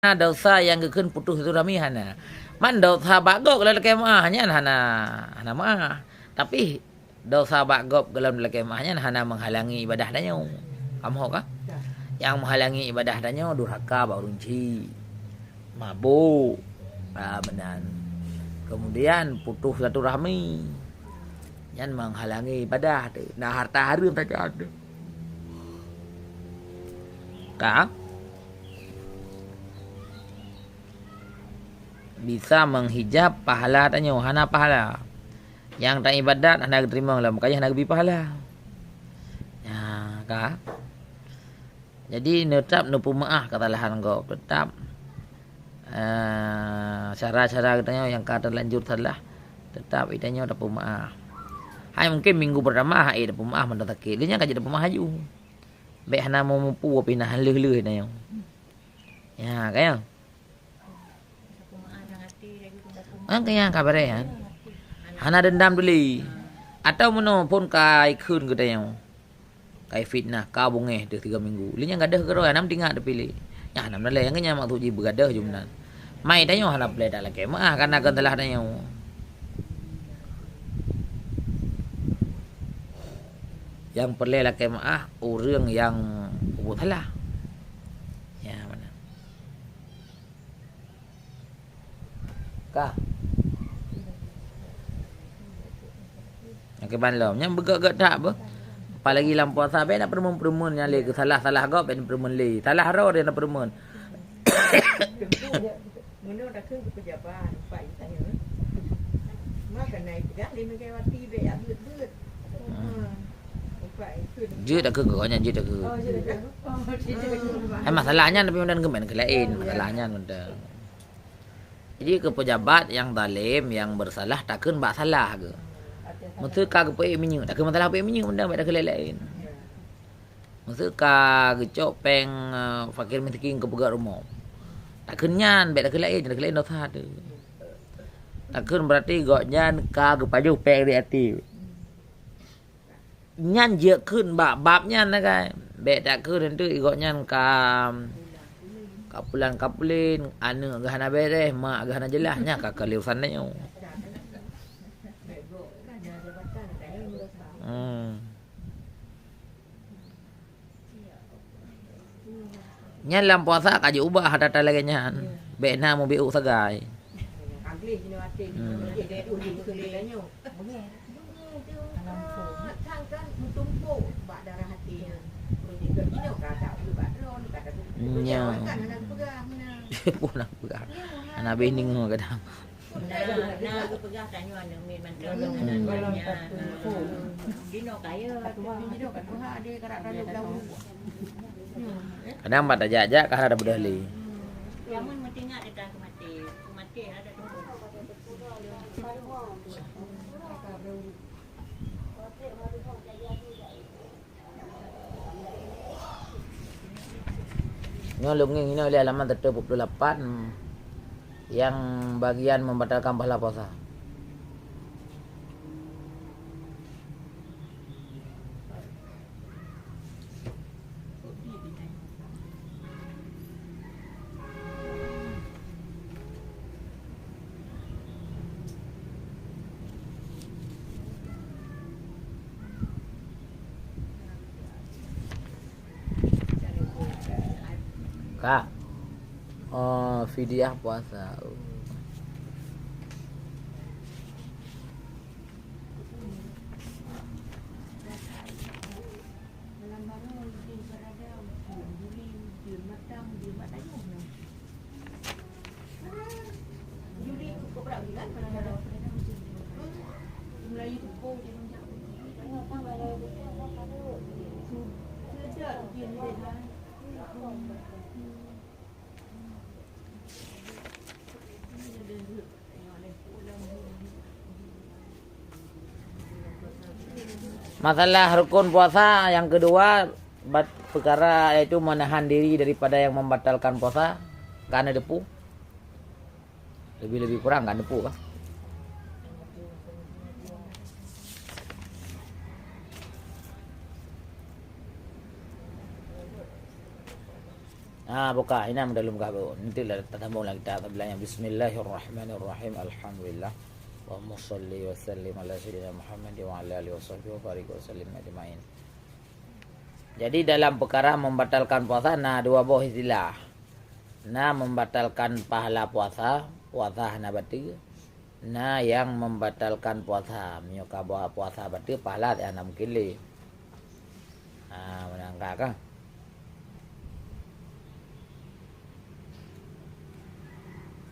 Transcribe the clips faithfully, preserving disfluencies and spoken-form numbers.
Na desya nyang geukheun putus silaturahmi hana. Man desya bak gob gohlom lakée meu'ah nyan hana, hana meu'ah. Tapi desya bak gob gohlom lakée meu'ah nyan hana meuhalangi ibadah tanyoe. Kamoe ka? Nyang meuhalangi ibadah tanyoe durhaka bak ureuëng chik, mabök, ah, meunan. Kemudian putus silaturahmi. Nyan meuhalangi ibadah teuh. Na hareuta hareuem tajak teuh. Ka? Bisa meuhijab pahala tanyoe, hana pahala. Nyang taibadat hana geuteurimong lom, makajih hana geubri pahala. Nyan ka. Jadi, neutab neupeumeu'ah keusalahan gob, teutab, eh, cara-cara geutanyoe nyang ka teulanjur salah, teutab geutanyoe tapeumeu'ah. Hai mungken minggu peurtama hai tapeumeu'ah mantong sakét, lheueh nyan ka jeuet tapeumeu'ah laju. Bék hana meumupu pih na lheueh-lheueh tanyoe. Ya, ka nyan. An keu nyang ka bareh nyan. Hana deundam tuli. Atawa meunoe phon ka ikheun geutanyoe. Ka ifitnah, ka beungéh teuh tiga minggu. Lheueh nyan gadôh keudroe, hana meutingak teupiléh. Nyan hana meulée, nyang keu nyan maksud jih beugadôh jeuem nan. Mai tanyoe hana peureulée talakée meu'ah, kana keu salah tanyoe. Nyang peureulée lakée meu'ah ureuëng nyang peubuet salah. Ya, mana? Ka. Nyang keuban lom. Nyang beugét-gét that beuh. Apalagi lam puasa, bék na peureumeun-peureumeun nyang lé keu salah-salah gob, bék na peureumeun lé. Salah droe dia na peureumeun. Meunoe takheun keu pejabat, empat juta nyoe. Maka na ipeugah lé Megawati bék jak beuet-beuet. Hmm. Empat juta. Jeuet takheun keu gobnyan, jeuet takheun. Oh, jeuet takheun. Oh, jeuet takheun. Hai masalah nyan tapi meunan keumen keu laén, masalah nyan meunan. Jadi keu pejabat nyang zalim, nyang bersalah, takheun bak salah geuh. Meuseu ka geupeuék minyeuk, takheun masalah peuék minyeuk meunan, bék takheun laén-laén. Meuseu ka geucok péng, eh, fakir miskin keu peugöt rumoh, takheun nyan, bék takheun laén, takheun laén dosa teuh. Takheun berarti gobnyan ka geupajoh péng di até. Nyan jeuet kheun bak bab nyan, na kan? Bék takheun enteuk gobnyan ka, ka pulan ka pulen, aneuëk geuh hana beres, mak geuh hana jeulaih, nyan ka keu lé urusan tanyoe. Hmm. Nyan lam puasa ka jiubah ata-ata lagée nyan. Bék na mubiôh sagai. Hmm. Nyan. Pun aku peugah. Hana habéh deungoe kadang. Na, na geupeugah tanyoe aneuk miet mantong. Hmm. Dinoe kaya. Kadang bak tajak-jak ka hana tapeugah lé. Jameun meutingak teuka keumaté. Keumaté hana tatumpok. Nyoe lôn ngieng inoe lé halaman seratus dua puluh lapan, nyang bagian membatalkan pahala puasa. Ka. Oh, fidyah puasa. Oh. Masalah rukun puasa nyang keudua, bat-, peukara yaitu meunahan diri daripada nyang membatalkan puasa, ka neuteupeue. Leubeh-leubeh kurang ka neuteupeue kah? Ha, buka, inan dalam kabut. Nanti lah tasambung lagi kita bilang yang Bismillahirrahmanirrahim. Alhamdulillah. Allahumma salli wa sallim ala sayyidina Muhammad wa ala alihi wa sahbihi wa barik wa sallim ajma'in. Jadi dalam perkara membatalkan puasa na dua boh istilah. Na membatalkan pahala puasa, puasa hana bateue. Na nyang membatalkan puasa, meunyoe ka puasa bateue, pahala hana mungkin lé. Ha, meunangka ka.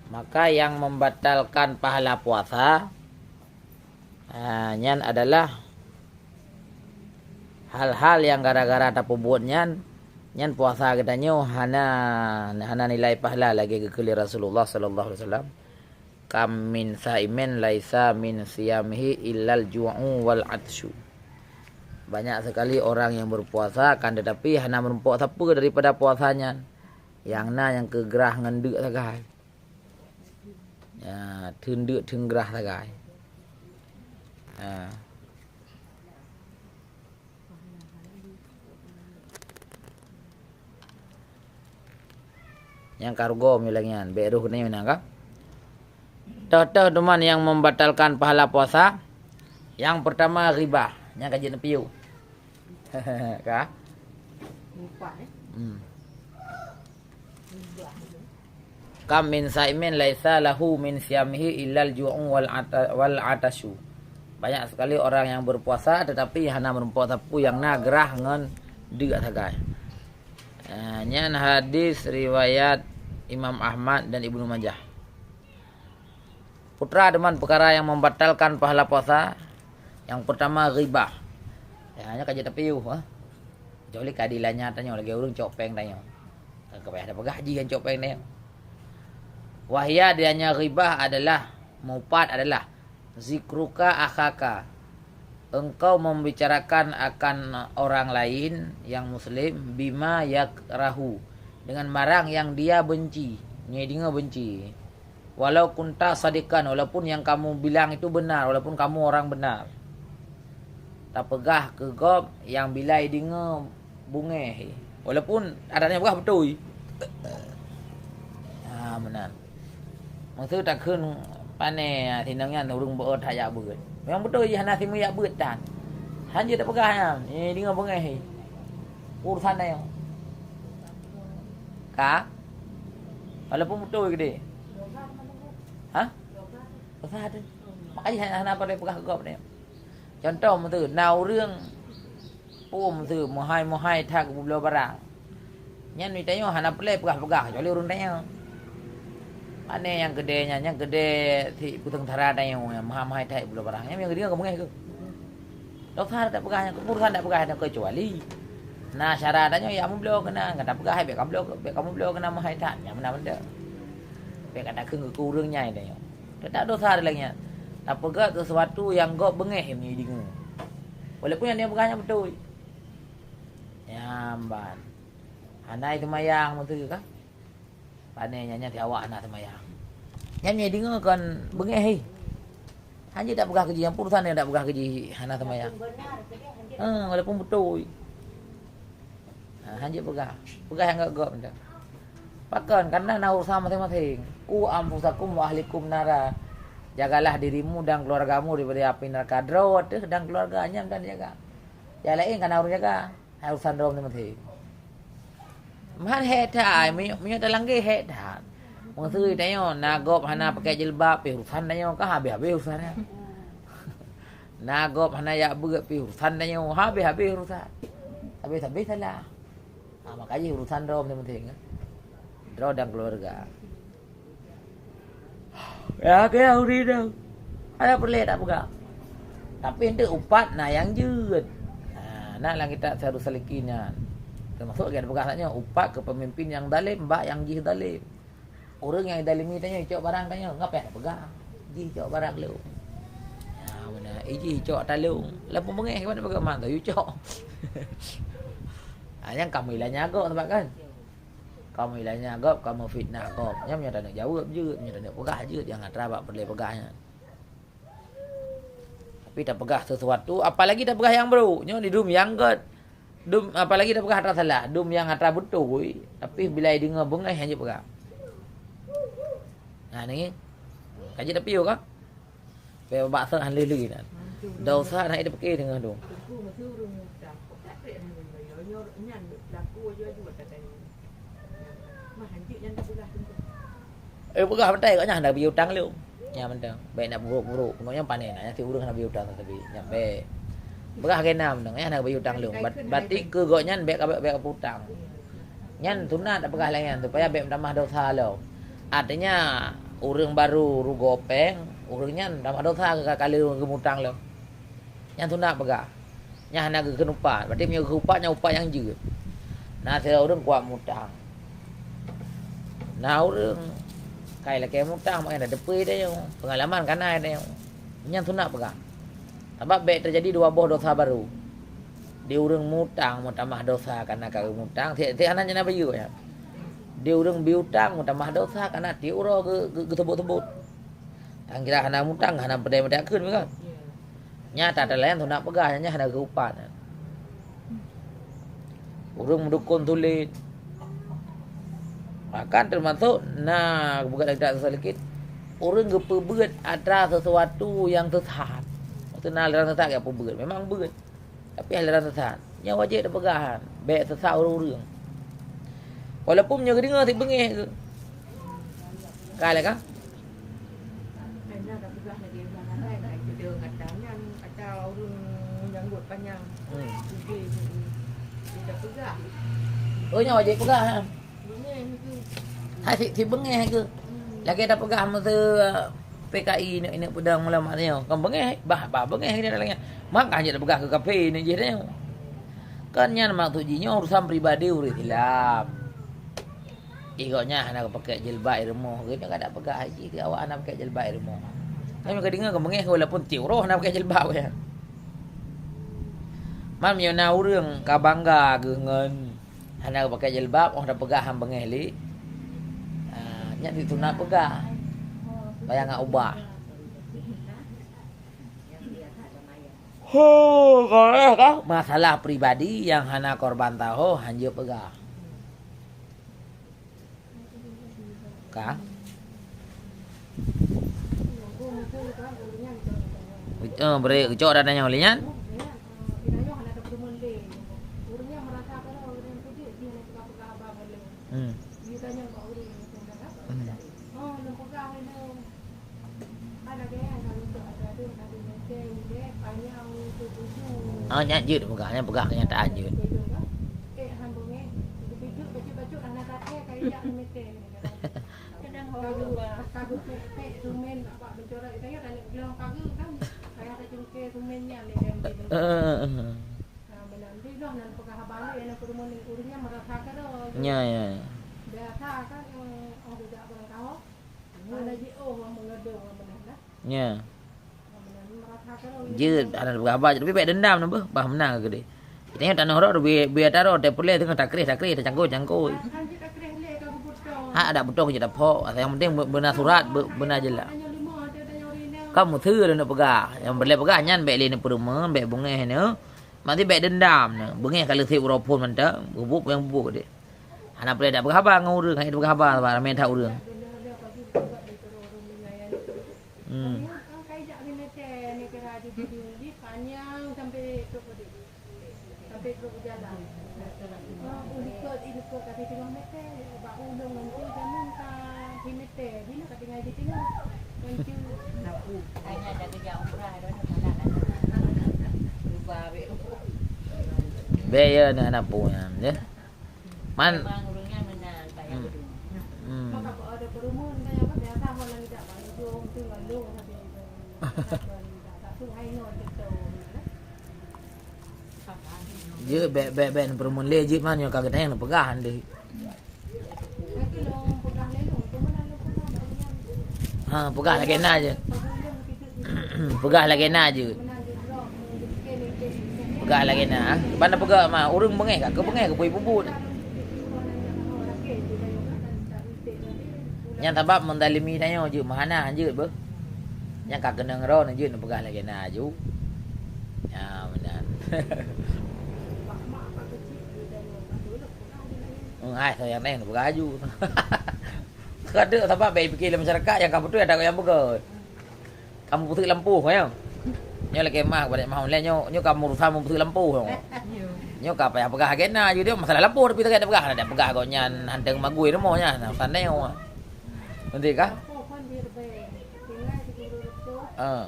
Maka nyang membatalkan pahala puasa, ha, nyan adalah hal-hal nyang gara-gara tapeubuet nyan, nyan puasa geutanyoe hana, hana nilai pahala lagée geukheun lé Rasulullah sallallahu alaihi wasallam. Kam min saimin laisa min siyamihi illal ju'u wal atsyu. Banyak sekali orang yang berpuasa, akan tetapi hana meurumpok sapeue daripada puasa nyan. Nyang na nyang keugrah ngon deuk sagai. Ya, theun deuk theun grah sagai. Ha. Nyang ka rugoe meulagée nyan, bék roh keunoe meunan ka. Toh-toh teuma nyang membatalkan pahala puasa, nyang pertama ghibah, nyang ka jeuet neupiôh. Ka? Lupa, eh? Hmm. Kam min saimin laisa lahu min siyamihi illal ju'u wal ata-, wal atasyu. Banyak sekali orang yang berpuasa tetapi hana meurumpok sapeue nyang na grah ngon deuk sagai. Ah, nyan hadis riwayat Imam Ahmad dan Ibnu Majah. Putra deungon peukara nyang membatalkan pahala puasa, nyang pertama ghibah. Ya, nyan ka jeuet tapiôh, ha. Kecuali ka dilanya tanyoe lagée ureuëng cok péng tanyoe. Ka payah tapeugah jih nyang cok péng tanyoe. Wahya dianya ghibah adalah, mupat adalah, zikruka akhaka, engkau membicarakan akan orang lain yang muslim, bima yakrahu, dengan barang yang dia benci, nyang deungoe benci. Walau kunta sadikan, walaupun yang kamu bilang itu benar, walaupun kamu orang benar. Tapeugah keu gob nyang bila ideungoe beungéh. Walaupun adat nyang peugah beutôi. Ha, meunan. Maksud takheun pané sinong nyan ureuëng beu that jak beuet. Memang beutôi jih hana simeujak beuet tan. Hanjeuet tapeugah nyan, ideungoe beungéh. Urusan tanyoe. Ka? Walaupun beutôi keudeh. Ha? Dosa tu. Makajih hana, hana peureulée peugah keu gob nyoe. Contoh meuteue, na ureuëng, peue meuteue, meuhai-meuhai that geubloe barang. Nyan tanyoe hana peureulée peugah-peugah, kecuali ureuëng tanyoe. Pane nyang keudeh nyan, nyang keudeh si peuteueng sara tanyoe, nyang meuhai-meuhai that geubloe barang. Nyan nyang keudeh ka beungéh keuh. Dosa that peugah nyan, keupeue that peugah nyan, kecuali na sara tanyoe jak meubloe keunan, ka tapeugah, "Hai, bék kameubloe, bék kameubloe keunan meuhai that." Nyan meunan mantong. Bék ka takheun keu ureuëng nyan tanyoe. Teutap dosa lagée nyan. Tapeugah sesuatu nyang gob beungéh meunyoe ideungoe. Walaupun nyang dia peugah nyan beutôi. Nyan ban. Hana seumayang meuteue ka? Pane nyan, nyan si awak hana seumayang. Nyan meunyoe deungoe kon beungéh hé. Hanjeuet tapeugah keu jih, nyang peue urusan nyang tapeugah keu jih hana seumayang. Ha, walaupun beutôi. Ha, hanjeuet peugah. Peugah nyang gop-gop mantong. Pakon, karena na urusan maséng-maséng. "Qu anfusakum wa ahlikum nara." Jagalah dirimu dan keluargamu daripada api neraka. Droe teuh dan keluarga nyan kan jaga. Nyang laén kana ureuëng jaga. Hai urusan droe maséng-maséng. Meuhan hék that, meunyoe, meunyoe talangge hék that. Meuseu tanyoe, na gob hana pakai jilbab, pih urusan tanyoe ka habéh-habéh urusan nyan. Na gob hana jak beuet, pih urusan tanyoe, habéh-habéh urusan. Habéh-habéh salah. Ha, makajih urusan droe maséng-maséng, kan. Droe dan keluarga. Ya, oke, ya, uri dah. Ada peureulée tapeugah. Tapi enteuk upat na nyang jeuet. Ha, na lam kitab Sairus Salikin nyan. Teumasuk lagée tapeugah nyoe, upat keu peumimpin nyang zalim bak nyang jih zalim. Ureuëng nyang dalimi tanyoe icok barang tanyoe, ngapai tapeugah? Jih icok barang lôn. Ya, mana? Ijih icok talong. Lam peue beungéh, gimana peugah man tu, icok. Ha, nyang kamoe ilanya gob, sabab kan? Kamoe ilanya gob, kamoe fitnah gob. Nyan meunyoe taneuk jaweueb jeuet, meunyoe taneuk peugah jeuet, nyang atra bak peureulée peugah nyan. Tapi tapeugah sesuatu, apalagi tapeugah nyang brok, nyoe di dum nyang gét. Dum, apalagi tapeugah atra salah, dum nyang atra beutôi, tapi bila deungoe beungéh hana jipeugah. Nah, ni. Ka jeuet tapiôh ka? Pé bak seuh han lé-lé nan. Desya na ita pike deungoe dum. Eh, peugah mantong, gobnyan hana geubri utang lom. Nyan mantong. Bèk na buruk-buruk. Nyoe nyan pané na, nyan si ureueng hana geubri utang sabe. Nyan bèk. Peugah lagèe na mantong, nyan hana geubri utang lom. Bat-, berarti keu gobnyan bèk ka, bèk, bèk ka utang. Nyan sunat tapeugah lagèe nyan, supaya bèk meutamah desya lom. Artinya, ureueng baru rugoe pèng, ureueng nyan meutamah desya keu ka lheueh geumutang lom. Nyan sunat peugah. Nyan hana geukheun upat. Berarti meunyoe geukheun upat, nyan upat nyang jeuet. Na sidroe ureueng kuat mutang. Na ureueng kai lakèe mutang, makna na teupeu tanyoe. Peungalaman ka na tanyoe. Nyan sunat peugah. Sabab bèk teujadi dua boh desya baru. Di ureueng mutang meutamah desya kareuna ka geumutang, si, si hana nyan na bayeue nyan. Di ureueng bi utang meutamah desya kareuna tiep uroe geu-, geu-, geuseubut-seubut. Tan kira hana mutang, hana peudeh-peudeh kheun, kan? Nyan atra-atra laén sunat peugah, nyan hana geukheun upat. Ureueng meudukon sulet. Bahkan teumasok na geupeugah lam kitab Tasawuf Salikeen, ureueng geupeubeuet atra sesuatu nyang sesat. Maksudnya aliran sesat geupeubuet. Memang beuet. Tapi aliran sesat. Nyan wajéb tapeugah, bèk sesat ureueng-ureueng. Walaupun meunyoe geudeungoe sit beungéh keu. Ka lé ka? Hmm. Oh, nyan wajéb peugah, ha. Hai sit, sit beungéh keu. Lagèe tapeugah meuseu, eh, P K I neuk, neuk peudong ulama nyoe. Kon beungéh, bah, bah beungéh dia lagèe nyan. Maka hana tapeugah keu kafé neuk jih nyoe. Kan nyan maksud jih nyoe urusan pribadi ureueng Islam. Ih, gobnyan hana geupakèk jilbab i rumoh, geuh nyoe ka tapeugah jih keu awak hana pakèk jilbab i rumoh. Nyan ka deungoe kon beungéh walaupun tiep uroe hana pakèk jilbab, ya. Man meunyoe na ureueng ka bangga geuh ngon hana geupakèk jilbab, 'oh tapeugah han beungéh lé. Ah, nyan sit sunat peugah. Payah ngat ubah. Ho, goréh ka? Masalah pribadi nyang hana korban tahu, hanjeuet peugah. Ka? Eh, beri geucok dah tanyong lé nyan. Hmm. Hmm. Ah, nyan jeuet peugah, nyan peugah kenyataan jeuet. Eh, eh, eh, eh. Ya, ya, ya. Ya. Jeuet, hana peugah haba, tapi bèk dendam na beuh, bah meunang keudeh. Geutanyoe tanoh rot, bui, bui ata rot, teupeuleh teungoh takreh, takreh, tacangkôi, cangkôi. Hak adak beutôi jeuet taphok, nyang penting be-, beuna surat, be-, beuna jeulaih. Ka meuseu lôn neuk peugah, nyang peureulèe peugah nyan bèk lé neupeurumeuen, bèk beungéh neuk. Maksud bèk dendam neuk, beungéh ka lheueh sép uroe phôn mantong, bubuet nyang bubuet deh. Hana peureulèe tapeugah haba ngon ureueng, hana tapeugah haba, sabab ramé that ureueng. Hmm. Bèk ya, na, na pu nyan, ya. Man. Memang ureueng nyan meunan, payah. Hmm. Beudôh. Hmm. Maka ada perumahan, ada apa, biasa orang tidak bangun, tu lalu habis. Jeuet, bèk, bèk, bèk, peureumeun lé jeuet man nyoe ka geutanyoe neupeugah han deuh. Ha, peugah lagèe na jeuet. Peugah lagèe na jeuet. Peugah lagèe na. Ban na peugah ma, ureueng beungèh ka, keu beungèh keu bui bubuet. Nyan sabab meuzalimi tanyoe jeuet, meuhana han jeuet beuh. Nyang ka keunong droe neujeuet neupeugah lagèe na aju. Nyan meunan. Hmm, ai, soe nyang neng, peugah aju. Kadeuek sabab bèk pike lé masyarakat nyang ka beutôi, ada nyang peugah. Kamoe peuseuek lampôh, ya. Nyoe lakèe mah, bak mah online nyoe, nyoe kamoe urusan meupeuseuk lampôh nyoe. Nyoe ka payah peugah agenda, jadi masalah lampôh tapi tak peugah, ada peugah gobnyan hanteng magui rumoh nyan, nah, urusan nyoe. Nanti kah? Ah.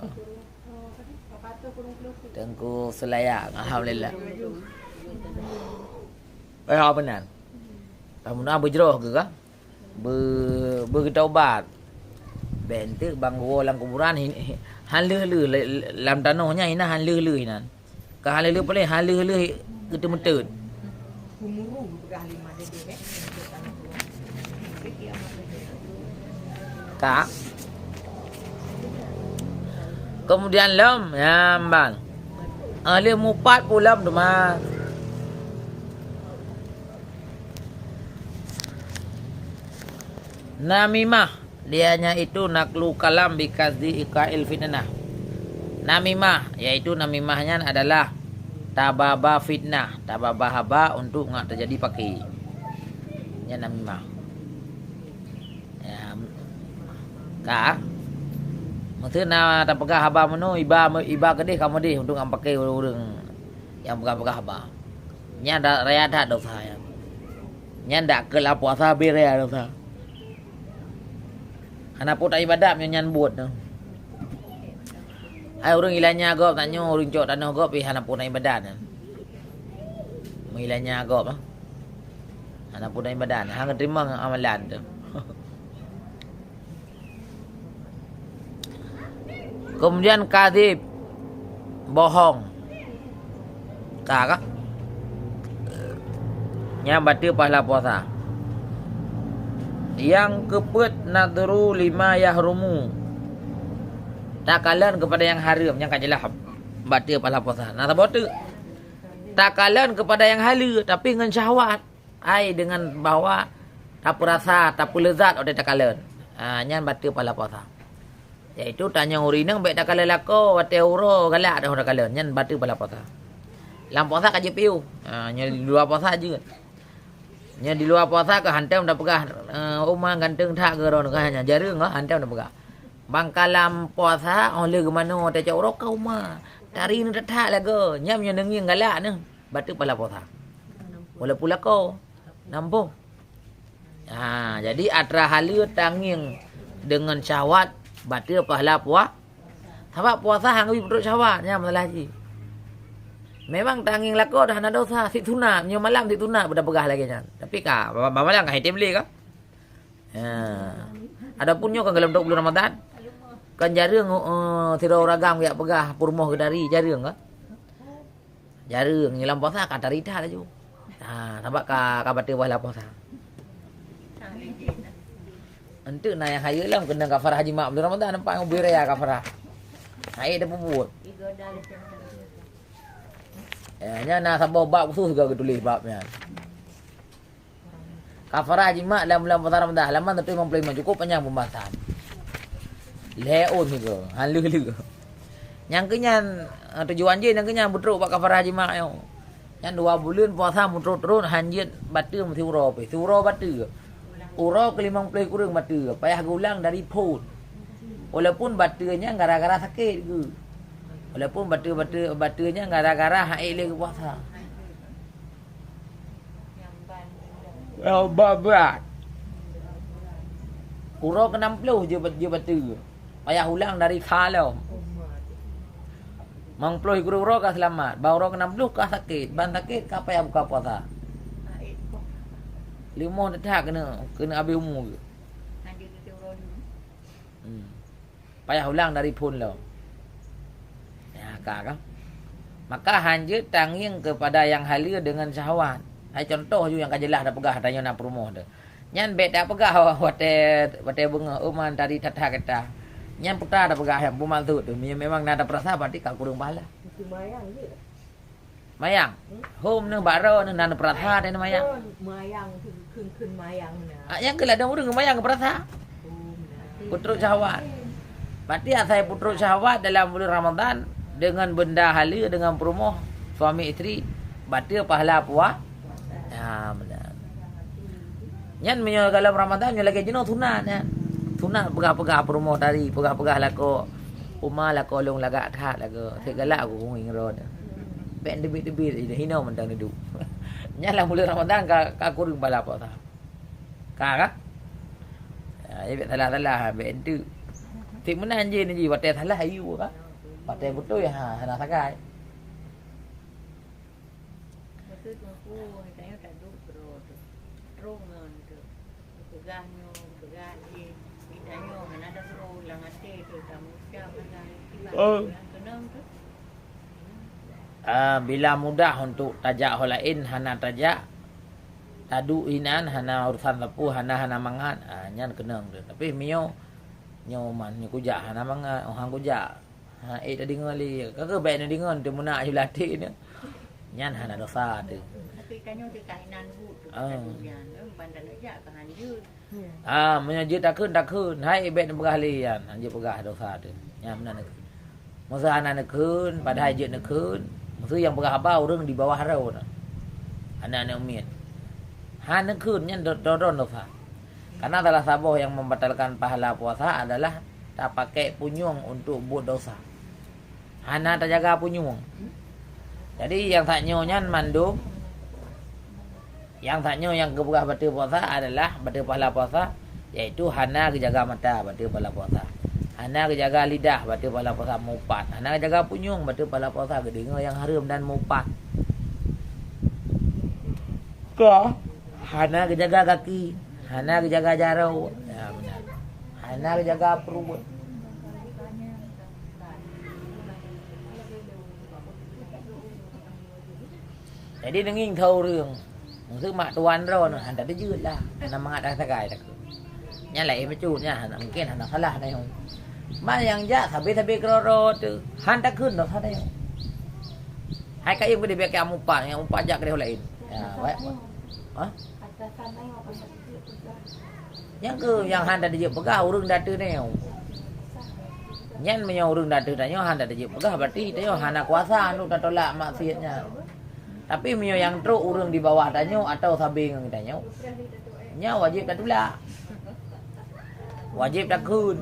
Teungku Seulayak, alhamdulillah. Eh, apa nan? Kamoe na beujroh keu kah? Beu-, beutaubat. Bèk enteuk ban geuwoe lam kuburan, hin-, hin-, han lheueh-lheueh le-, le-, lam tanoh nyan, inan han lheueh-lheueh inan. Ka han lheueh-lheueh paléng, han lheueh-lheueh geuteumeuteun. Ka. Kemudian lom, nyan ban. Ahli mupat pun lom teuma. Namimah, dianya itu naqlu kalam bi qasdi iqa'il fitnah. Namimah, yaitu namimah nyan adalah tababa fitnah, tababa haba untuk ngat teujadi paké. Nyan namimah. Ya, ka. Meuseu na tapeugah haba meunoe, iba, iba keudeh ka meudeh untuk ngat paké ureueng-ureueng nyang peugah-peugah haba. Nyan da-, raya that dosa nyan. Nyan dak keu lam puasa bri raya dosa. Hana peue taibadat meunyoe nyan buet nyoe. Hai ureueng ilanya gob tanyoe, ureueng cok tanoh gob pih hana peue taibadat nyan. Meulanya gob, ah. Hana peue taibadat, hana teurimong amalan tu. Kemudian kadhib, bohong. Ka, ka? Nyan bateue pahala puasa. Nyang keupeuet nadhru lima yahrumu. Takalon keupada nyang hareuem, nyang ka jeulaih bateue pahala puasa. Na saboh teuk. Takalon keupada nyang haleue, tapi ngon syahwat. Ai deungon bahwa tapeurasa, tapeulezat watèe takalon. Ha, nyan bateue pahala puasa. Yaitu tanyong ureueng inong bèk takalon lakoe watèe uroe galak dah takalon, nyan bateue pahala puasa. Lam puasa ka jeuet piôh. Ha, nyoe di luwa puasa jeuet. Nyoe di luwa puasa ka hantom tapeugah, eh, uma ganteng that keu droeneuh ka nyan jareueng ka hantom tapeugah. Ban ka lam puasa, óh lheueh geumanoe tacok uroe ka uma. Tari neuh that-that lagoe. Nyan meunyoe neungieng galak neuh. Bateue pahala puasa. Walaupun lakoe, nampôh. Ha, jadi atra haleue tangieng deungon syahwat bateue pahala pua-, sabab puasa han geubri peutrok syahwat, nyan masalah jih. Memang tangieng lakoe dah hana dosa, sit sunat, meunyoe malam sit sunat beuda peugah lagèe nyan. Tapi ka, ba-, ba-, malam ka item lé ka. Ha. Adapun nyoe kan goh lom trok buleuen Ramadhan. Kan jareueng, eh, sidroe ureueng agam jak peugah peurumoh geutari, jareueng ka. Jareueng, lam puasa ka tari that laju. Ha, sabab ka, ka bateue pahala puasa. Enteuk na nyang hayeue lom keunong kafarah jimak buleuen Ramadhan nampak ubé raya kafarah. Hai dah peubuet. Ya, nyan na saboh bab khusus geutuléh bab nyan. Kafarah jimak lam bulan puasa Ramadhan, halaman seratus lima puluh lima, cukup panyang pembahasan. Lhèe ôn sigoe, han lheueh-lheueh. Nyang keu nyan, eh, tujuan jih nyang keu nyan beutrok bak kafarah jimak nyoe. Nyan dua buleuen puasa meuturot-turot han jeuet bateue meusiuroe pih. Siuroe bateue. Uroe keu limong ploh kureueng bateue, payah geuulang dari phôn. Walaupun bateue nyan gara-gara sakét geuh. Walaupun bateue, bateue, bateue nyan gara-gara han ék lé geupuasa. Babah. Uroe keu nam ploh jeuet, jeuet bateue. Payah ulang dari kha lom. Limong ploh uroe ka seulamat. Ban uroe keu nam ploh ka sakét. Ban sakét ka payah buka puasa. Leumoh that-that keuneuk, keuneuk abéh umu geuh. Hmm. Payah ulang dari phôn lom. Ya, ka, ka. Maka han jeuet tangieng keupada nyang haleue deungon syahwat. Hai contoh ju nyang ka jeulaih tapeugah tanyoe na peurumoh teuh. Nyan bèk tapeugah watèe, watèe beungoh, "Oh, man, tari that-that gata." Nyan peue tapeugah nyang beumaksud teuh. Meunyoe memang na tapeurasa, berarti ka kureueng pahala. Mayang. Hom neuh bak droeneuh na neupeurasa teuh neumayang. Oh, mayang tu kheun-kheun mayang na. Ah, nyang keu ladôm ureueng mayang geupeurasa. Oh, na. Peutrok syahwat. Berarti asai peutrok syahwat dalam bulan Ramadan deungon benda haleue deungon peurumoh, suami isteri, bateue pahala pua-, ya, beuna. Nyan meunyoe dalam Ramadan nyoe lagèe jinoe sunat nyan. Sunat peugah-peugah peurumoh tadi, peugah-peugah lakoe. Uma lakoe lôn lagak that lakoe. Sép galak kukueng droe. Bèk teubiet-teubiet, hinoe mantong neuduek. Nyan lam buleuen Ramadan ka, ka kureueng pahala puasa. Ka, ka? Ya, bèk salah-salah, bèk enteuk. Sép meunan jih, jih watèe salah, ayue ka. Watèe beutôi, ha, hana sagai. Beutôi Teungku, tanyoe taduek keudroe teuh. Troh ngon teuh. Peugah nyoe, peugah jih. Di tanyoe hana takeudroe lam até teuh, tamucam hana. Oh. Nyang keunong teuh. Ah, bila mudah untuk tajak ho laén, hana tajak. Taduek inan, hana urusan sapeue, hana, hana mangat. Ah, nyan keunong teuh. Tapi meunyoe, nyoe man, nyoe kujak, hana mangat, oh, han kujak. Ha, ék tadeungoe lé. Ka keuh bèk neudeungoe, teuh meunak yue lam até nyoe. Nyan hana dosa teuh. Tapi tanyoe teuh kainan bu teuh, ah, tanyoe nyan, eh, ban tanyoe jak ka han jeuet. Ah, meunyoe jeuet takheun, takheun. Hai, bèk neupeugah lé nyan. Han jeuet peugah dosa teuh. Nyan meunan neukheun. Meuseu hana neukheun, padahai jeuet neukheun. Meuseu nyang peugah haba ureueng di bawah droe na. Aneuk-aneuk miet. Han neukheun nyan do-, do-, do-, dosa. Karena salah saboh yang membatalkan pahala puasa adalah tapaké punyueng untuk buet dosa. Hana tajaga punyueng. Jadi, nyang that nyoe nyan mandum, nyang that nyoe nyang geupeugah bateue puasa adalah bateue pahala puasa, yaitu hana geujaga mata bateue pahala puasa. Hana geujaga lidah bateue pahala puasa meuupat. Hana geujaga punyueng bateue pahala puasa geudeungoe nyang hareuem dan meuupat. Ka, hana geujaga gaki, hana geujaga jaroe. Ya, meunan. Hana geujaga pruet. Jadi, neungieng that ureueng, meuseu mak tuan droe nyoe, han that teujeuet lah. Hana mangat that sagai takheun. Nyan laén bacut, nyan hana, mungken hana salah tanyoe. Man nyang jak sabe-sabe keudroe-droe teuh, han takheun dosa tanyoe. Hai kayém keudéh bèk kayém mupat, nyang mupat jak keudéh laén. Ya, baik. Hah? Nyang keuh nyang han that jeuet peugah ureueng di ateueh nyoe. Nyan meunyoe ureueng di ateueh tanyoe han that jeuet peugah, berarti tanyoe hana kuasa untuk tatulak maksiet nyan. Tapi meunyoe nyang trok ureueng di bawah tanyoe atawa sabe ngon tanyoe, nyan wajéb tatulak. Wajéb takheun.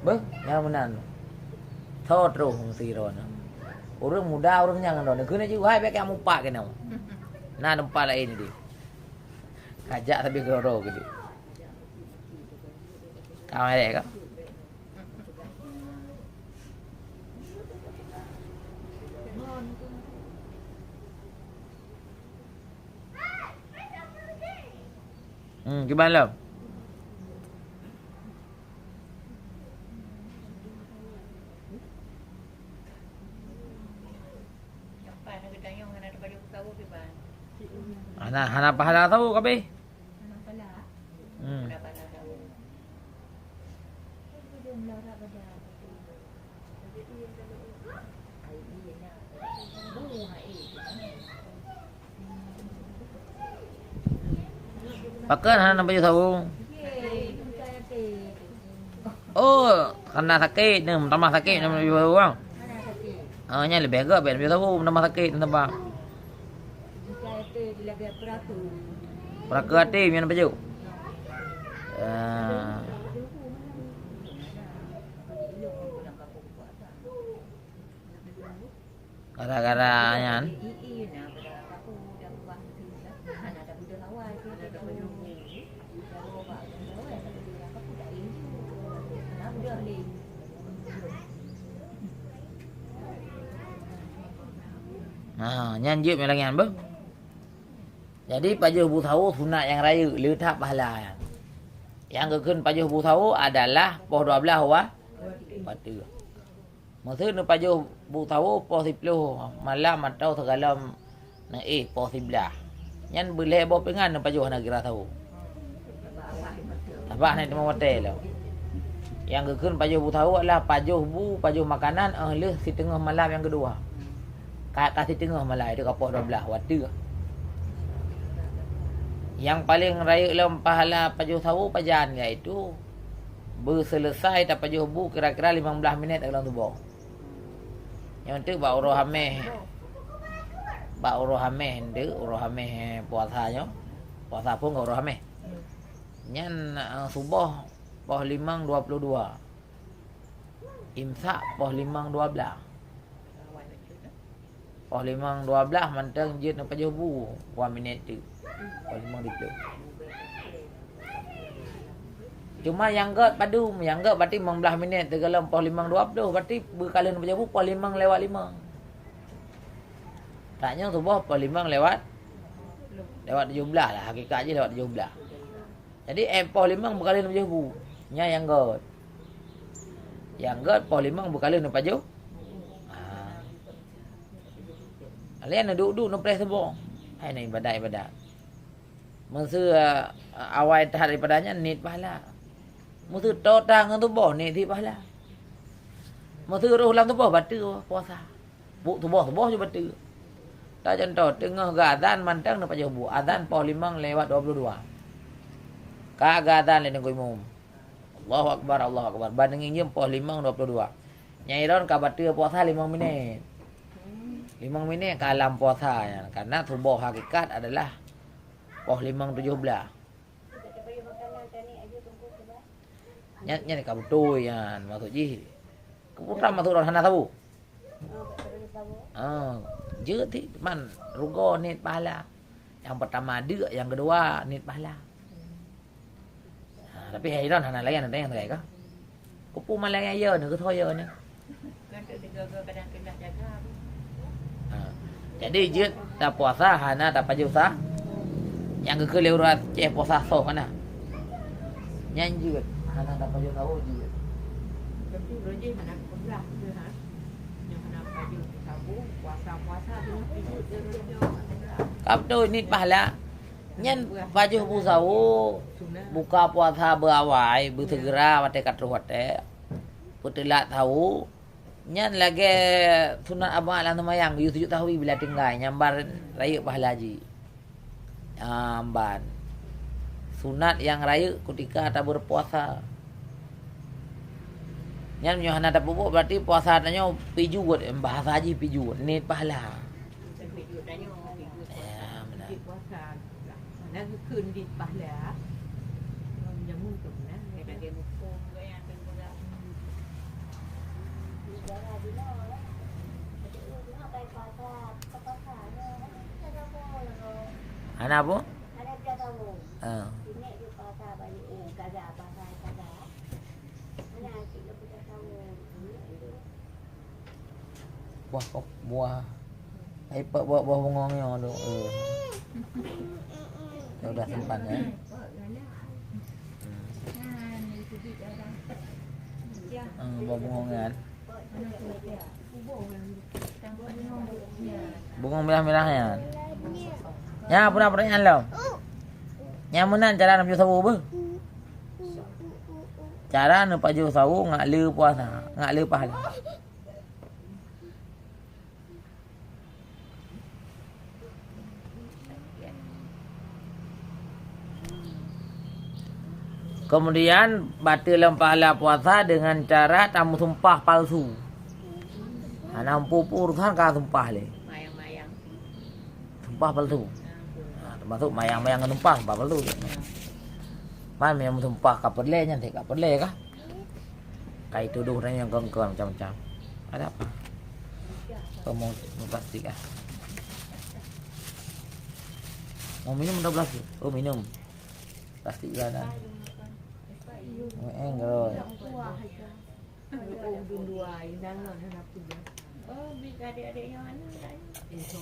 Beuh, nyang meunan. Tho troh ngon sidroe nyoe. Ureueng muda ureueng nyan ngon droeneuh. Kheun laju, hai bèk kayém mupat keunoe. Na teumpat laén di. Kajak sabe keudroe-droe keuh di. Ka merek ka? Hmm, kiban lom? Hana, hana pahala tau kabeh. Hmm. Pakon hana pajoh sawo? Oh, karena sakét nyan, meutamah sakét nyan pajoh sawo. Ah, nyan leubeh gét bèk pajoh sawo, meutamah sakét nyan sabab. Peuraku até nyan pajoh. Ah. Gara-gara nyan. Ha, nyan jeuet meulang nyan beuh. Jadi pajoh bu sawo sunat nyang rayeuk, le that pahala nyan. Nyang geukheun pajoh bu sawo adalah poh dua blaih wa-, watèe. Meuseu neupajoh bu sawo poh siploh malam atawa sigohlom neuéh poh siblaih. Nyan beulhèe boh pingan neupajoh hana kira sawo. Sabab hana teuma watèe lom. Nyang geukheun pajoh bu sawo adalah pajoh bu, pajoh makanan, 'oh lheueh siteungoh malam nyang keudua. Ka, ka siteungoh malam, itu ka poh dua blaih, watèe. Nyang paleng rayeuk lom pahala pajoh sawo pajan, yaitu beuseuleusai tapajoh bu kira-kira limong blaih minèt lam tuboh. Nyoe teuk bak uroe Hamèh. Bak uroe Hamèh teuk, uroe Hamèh puasa nyoe. Puasa phôn ngon uroe Hamèh. Nyan, eh, suboh poh limong dua puluh dua. Imsak poh limong dua belas. Poh limong dua belas mantong jeuet neupajoh bu, dua minit teuk. Poh limong dua puluh. Cuma nyang gèt padum, nyang gèt berarti limong belas minit teugohlom poh limong dua puluh, berarti beukalon neupajoh bu poh limong lewat limong. Tanyoe suboh poh limong lewat, lewat tujoh belas lah, hakikat jih lewat tujoh belas. Jadi, eh, poh limong beukalon neupajoh bu. Nyan nyang gèt. Nyang gèt poh limong beukalon neupajoh. Ha. Lé neuduek-duek neupreh suboh. Hai na ibadat-ibadat. Meuseu, eh, awai that daripada nyan niet pahala. Meuseu tô that ngon suboh niet sit pahala. Meuseu rôh lam suboh bateue puasa. Bu suboh-suboh ju bateue. Tacontoh, teungoh geuazan mantong neupajoh bu. Azan poh limong lewat dua puluh dua. Ka geuazan lé Teungku Imum. Allahu Akbar, Allahu Akbar. Ban neungieng jeuem poh limong dua puluh dua. Nyan droen ka bateue puasa limong minit. Limong minit ka lam puasa nyan. Karena suboh hakikat adalah poh limong tujoh belas. Nyan, nyan ka beutôi nyan, maksud jih. Keupeue maksud droen hana saboh? Ah, jeuet sit, man rugoe niet pahala. Nyang peurtama deuk, nyang keudua niet pahala. Ha, tapi hai droen hana layan, ada nyang sagai kah? Keupeue malah nyang yo ni, keusoe yo ni? Ha. Jadi jeuet tapuasa hana tapajoh sa-, nyang geukheun lé ureueng Aceh puasa soh kana. Nyan jeuet, hana tapajoh sahô jeuet. Tapi uroe jih hana keublah tu, ha. Nyang hana pajoh sahô, puasa-puasa tu pijut dia uroe jih hana keublah. Ka beutôi niet pahala. Nyan pajoh bu sahô, buka puasa beuawai, beuseugera watèe ka troh watèe. Peuteulat sahô, nyan lagèe sunat abang lam seumayang, geuyue sujud sahwi bila tinggai, nyan ban rayeuk pahala jih. Nyan ban. Sunat nyang rayeuk kutika tabeureupuasa. Nyan meunyoe hana tapeubuet, berarti puasa tanyoe pijut, bahasa jih pijut, niet pahala. Ya, benar. Mana geukheun di pahala? Ngon jamu tu beuna, ya. Hana apa? Ah. Buah kok, buah. Hai, pek buah, buah bungong nyoe tu. Eh. Ya udah, simpan ya. Hmm. Hmm, buah bungong kan. Bungong mirah-mirah nyan. Nyan, peue na pertanyaan lom? Nyan meunan cara neupajoh sawo beuh. Cara neupajoh sawo ngat le puasa, ngat le pahala. Kemudian, bateue lom pahala puasa dengan cara tameusumpah palsu. Hana muphom urosan ka sumpah lé. Mayang-mayang. Sumpah palsu. Ha, termasuk mayang-mayang ngon sumpah, sumpah palsu. Man, meunyoe meusumpah ka peureulèe, nyan ka peureulèe kah? Kai tudoh dan nyang kongkon macam-macam. Ada apa? Apa mau, mau plastik ah? Mau minum atau plastik? Oh, minum. Plastik juga ada. Eh, enggak.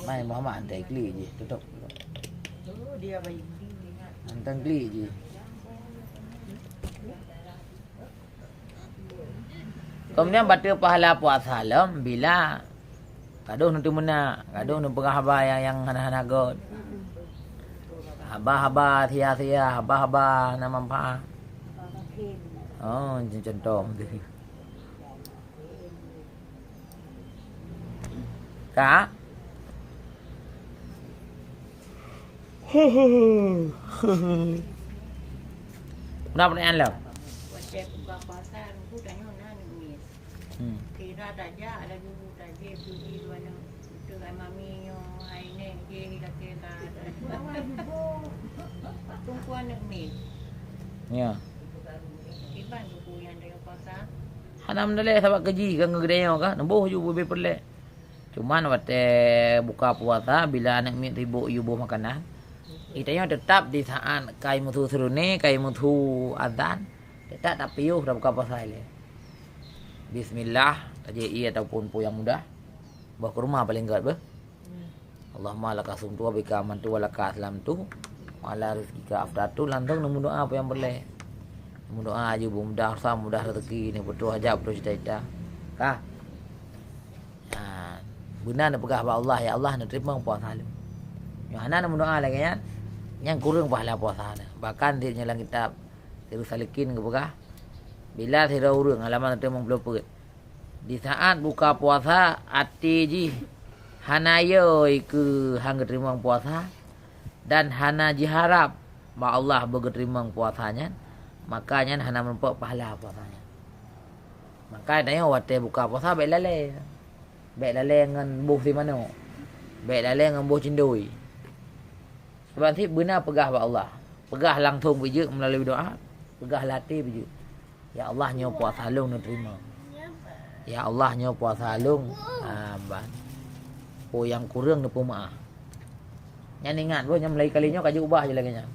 Mai Muhammad hantai klik jih, tutup. Hantai klik jih. Kemudian bateue pahala puasa lom bila gadoh neuteumeunak, gadoh neupeugah haba nyang, nyang hana-hana göt. Haba-haba sia-sia, haba-haba na manfaat. Oh, contoh. Ka? Peue na pertanyaan lom? Watèe buka puasa, Teungku, tanyoe na neumis. Hmm. Kira tajak laju tajép beugi dua nyoe. Beutôi hai mami nyoe, hai nèk jih, lakèe ka. Teungku aneuk mis. Ya. Hana meudaleh sabab keu jih ka ngeugeudeungoe ka, neuboh ju ubé peureulée. Cuman watée buka puasa, bila aneuk miet sibok yue boh makanan, geutanyoe teutap di saát kai meusu seureuné, kai meusu azan, teutap tapiôh tabuka puasa ilée. Bismillah, tajak ié ataupun peue nyang mudah. Boh kurma paleng gét beuh. Allahumma laka sumtu wa bika amantu wa laka aslamtu wa ala rizqika aftartu, langsung neumeudoá peue nyang peureulée. Neumeudoá aju beumudah urusan, mudah rezeki, neupeutuh hajat, peutuh cita-cita. Ka. Ha, beuna neupeugah bak Allah, "Ya Allah, neuteurimong puasa lôn." Nyoe hana neumeudoá lagée nyan, nyang kureueng pahala puasa neuh. Bahkan di nyoe lam kitab Sirus Salikin geupeugah, bila sidroe ureuëng, halaman seratus lima puluh peuet, di saát buka puasa, até jih hana yö keu han geuteurimong puasa dan hana jiharab bak Allah beugeuteurimong puasa nyan, maka nyan hana meurumpok pahala puasa nyan. Maka tanyoe watée buka puasa bék lalée. Bék lalée ngon boh si manok. Bék lalée ngon boh cindoi. Sabab sit beuna peugah bak Allah. Peugah langsung beujeuet meulalu doá, peugah lam até beujeuet. "Ya Allah, nyoe puasa lôn neuteurimong. Ya Allah, nyoe puasa lôn, ah, ban. Peue nyang kureueng neupeumeuáh." Nyan ingat boh, nyan mulai kali nyoe ka jiubah ju lagée nyan.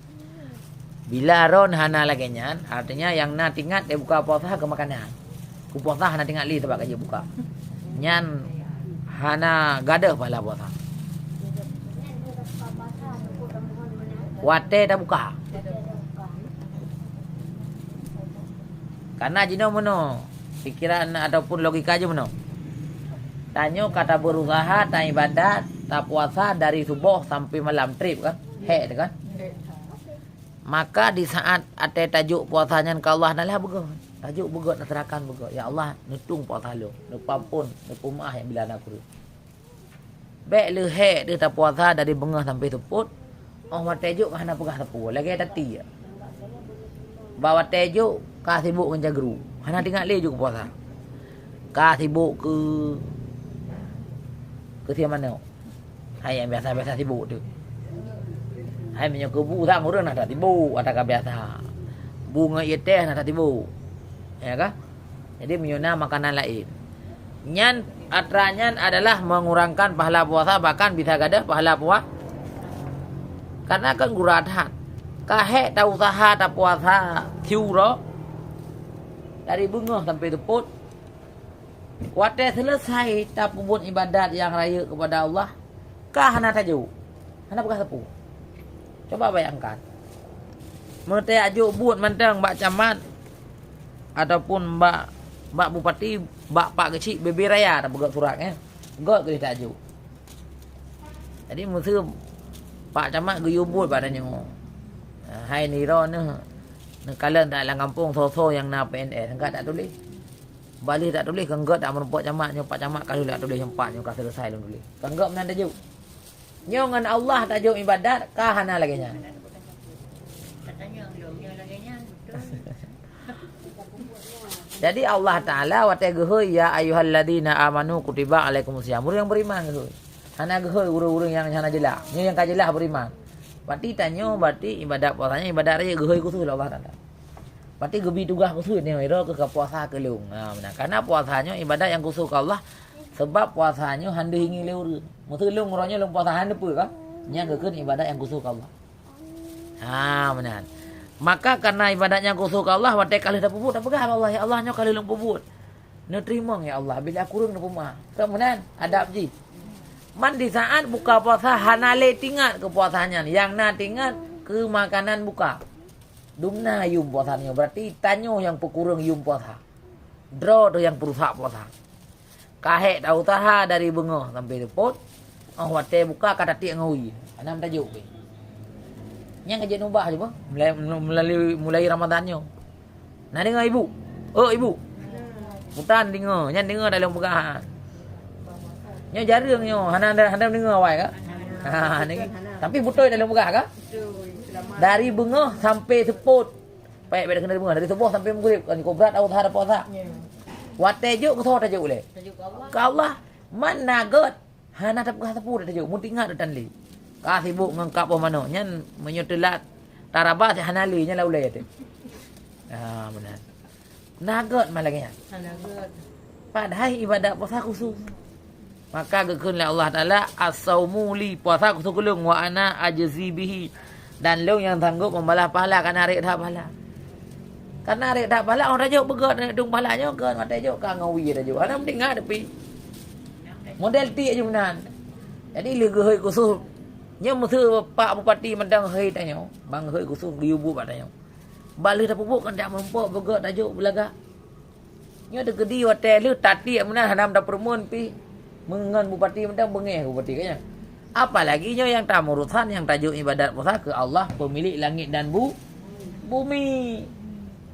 Bila droe hana lagée nyan, artinya nyang na teuingat lé buka puasa keu makanan. Keu puasa hana teuingat lé sabab ka jibuka. Nyan hana gadôh pahala puasa. Watée tabuka. Karena jinoe meunoe, pikiran ataupun logika jih meunoe. Tanyoe ka tabeurusaha, taibadat, tapuasa dari suboh sampai malam treb kan? Hék teuh kan? Maka di saát até tajok puasa nyan keu Allah, na lah beugöt. Tajok beugöt, na seurakan beugöt. "Ya Allah, neutueng puasa lôn, neupeuampon, neupeumeuáh nyang bila na kureueng." Bék leuhék deuh tapuasa dari beungoh sampai seupôt, óh watée jok ka hana peugah sapeue, lagée tati. Bak watée jok ka sibok ngon jagru, hana teuingat lé jok puasa. Ka sibok keu, keu sie manok. Hai nyang biasa-biasa sibok tu. Hai meunyoe keu bu sang ureuëng na that sibok, ata ka biasa. Bu ngon ié teh na that sibok. Ya kan? Jadi meunyoe na makanan laén, nyan atra nyan adalah mengurangkan pahala puasa, bahkan bisa gadôh pahala puasa. Karena kan gura that. Ka hék tausaha tapuasa siuroe dari beungoh sampai seupôt. Watée seuleusai tapeubuet ibadat nyang rayeuk keupada Allah, ka hana tajok, hana peugah sapeue. Cuba bayangkan, meuteuak jok buet mantong bak camat ataupun bak, bak bupati, bak pak geuchik, bebe raya tapeugöt surat nyan, göt keu tajok. Jadi meuseu pak camat geuyue buet bak tanyoe, "Hai niro neuh, neukalon that lam gampông soe-soe nyang na P N S, engkat that tuléh." Balih that tuléh, keu göt that meurumpok camat nyoe, pak camat ka lheueh that tuléh nyoe, pat nyoe ka seuleusai lôn tuléh. Keu göt meunan tajok. Nyoe ngon Allah tajok ibadat, ka hana lagée nyan. Jadi Allah Taala watée geuhôi, "Ya ayyuhalladzina amanu kutiba alaikumus shiyam." Ureuëng nyang beriman geuhôi. Hana geuhôi ureuëng-ureuëng nyang hana jeulaih. Nyoe nyang ka jeulaih beriman. Berarti tanyoe, berarti ibadat puasa nyan ibadat rayeuk geuhôi khusos lé Allah Taala. Berarti geubi tugaih khusos nyoe, "Iro keuh ka puasa keu lôn." Ha, meunan. Karena puasa nyoe ibadat nyang khusos keu Allah, sebab puasa nyoe hana deuh ingi lé ureuëng. Meuseu lôn uroe nyoe lôn puasa hana peue kan? Nyan geukheun ibadat nyang khusos keu Allah. Ha, meunan. Maka karena ibadat nyang khusos keu Allah, watée ka lheueh tapeubuet, tapeugah bak Allah, "Ya Allah, nyoe ka lheueh lôn peubuet. Neuteurimong, ya Allah, bila kureueng neupeumeuáh." Kan meunan adab jih. Man di saat buka puasa hana lé teuingat keu puasa nyan, nyang na teuingat keu makanan buka. Dumna yum puasa nyoe, berarti tanyoe nyang peukureueng yum puasa. Droe teuh nyang peurusak puasa. Ka hék tausaha dari beungoh sampai seupôt, óh watée buka ka tatiek ngon wie. Hana meutajok pih. Nyan ka jeuet ubah cuba, mulai, mulai, mulai Ramadan nyoe. Na deungoe ibu? Oh, ibu. Buta deungoe, nyan deungoe dalam peugah. Nyoe jareueng nyoe, hana, hana, hana deungoe awai ka? Ha, ni. Tapi beutôi dalam peugah ka? Dari beungoh sampai seupôt. Payah beda kena beungoh, dari suboh sampai maghrib, kan, kobrat au sahara puasa. Ya. Watée jok, keu soe tajok ulée? Tajok keu Allah. Keu Allah, man na göt, hana tapeugah sapeue tajok, mun teuingat tan lé. Ka sibok ngon kab boh manok, nyan meunyoe teulat taraba, hana lé, nyan lam ulée teuh. Ah, meunan. Na göt mah lagèe nyan. Padahai ibadat puasa khusus. Maka geukheun lé Allah Taala, "As-saumu li," puasa khusus keu lôn, "wa ana ajzi bihi," dan lôn nyang sanggup membalas pahala, karena rét that pahala. Karena rét that pahala, oh tajok beugöt, na dong pahala nyoe göt, watèe jok ka ngawi tajok. Hana meuingat tapi model tiek jih meunan. Jadi lheuh geuhôi khusus, nyoe meuseu pak bupati mantong hôi tanyoe, bang hôi khusus geuyue buet bak tanyoe. Bak lheuh tapeubuet kan dak meurumpok beugöt tajok beulagak. Nyoe teukeudi watèe lheuh tatiek meunan hana tapeureumeun pih meungon bupati mantong beungèh bupati ka nyan. Apalagi nyoe nyang tamurusan nyang tajok ibadat puasa keu Allah, pemilik langit dan bu-, bumi.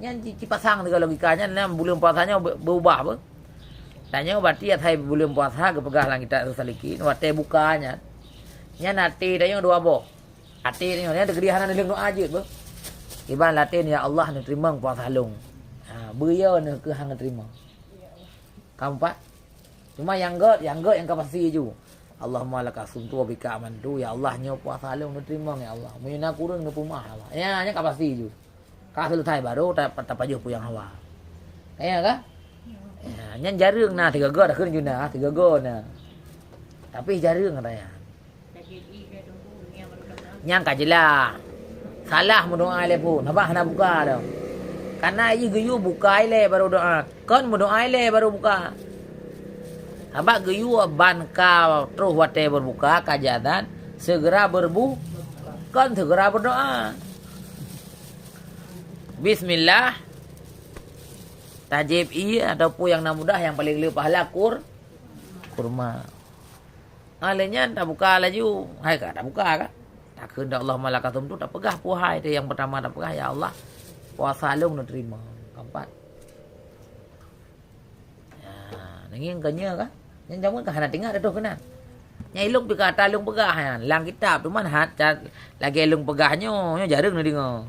Nyan ci-, cipasang teuka logika nyan, nyan buleuen puasa nyoe be-, beubah beuh. Tanyoe berarti asai buleuen puasa geupeugah lam kitab Salikin, watèe buka nyan. Nyan até tanyoe dua boh. Até nyoe, nyan teukeudi hana neulheueng doa jeuet beuh. Iban laten, "Ya Allah, neuteurimong puasa lôn." Ha, beuyo neuh keuh hana neuteurimong. Ka meupat. Cuma nyang göt, nyang göt nyang ka pasti ju. "Allahumma laka sumtu wa bika amantu." Ya Allah, nyoe puasa lôn neuteurimong, ya Allah. Meunyoe na kureueng neupeumeu'ah, ya Allah. Nyan, nyan ka pasti ju. Ka seuleusai baru ta-, tapajoh peue nyang hawa. Ka nyan ka? Ya, nyan jareueng na sigoe-goe takheun ju na, sigoe-goe na. Tapi jareueng ata nyan. Nyang ka jeulaih. Salah meudoa lé phon, sabab hana buka dah. Karena jih geuyue buka ilèe baru doa. Kon meudoa ilèe baru buka. Sabab geuyue ban ka troh watèe berbuka, ka azan, segera berbu-, kon segera berdoa. Bismillah. Tajieb ié ataupun nyang na mudah, nyang paleng le pahala kur-, kurma. Ah, lheuh nyan tabuka laju. Hai ka tabuka ka. Takheun, "Allahumma laka sumtu," tapeugah peue hai teuh nyang peurtama tapeugah, "Ya Allah, puasa lôn neuteurimong." Keempat. Ya, nanging ka nyoe ka. Nyan jameun ka hana teuingat dah keunan. Nyan ilôn pih ka ata lôn peugah nyan. Lam kitab tu man hat ca-, lagèe lôn peugah nyoe, nyoe jareueng neudeungoe.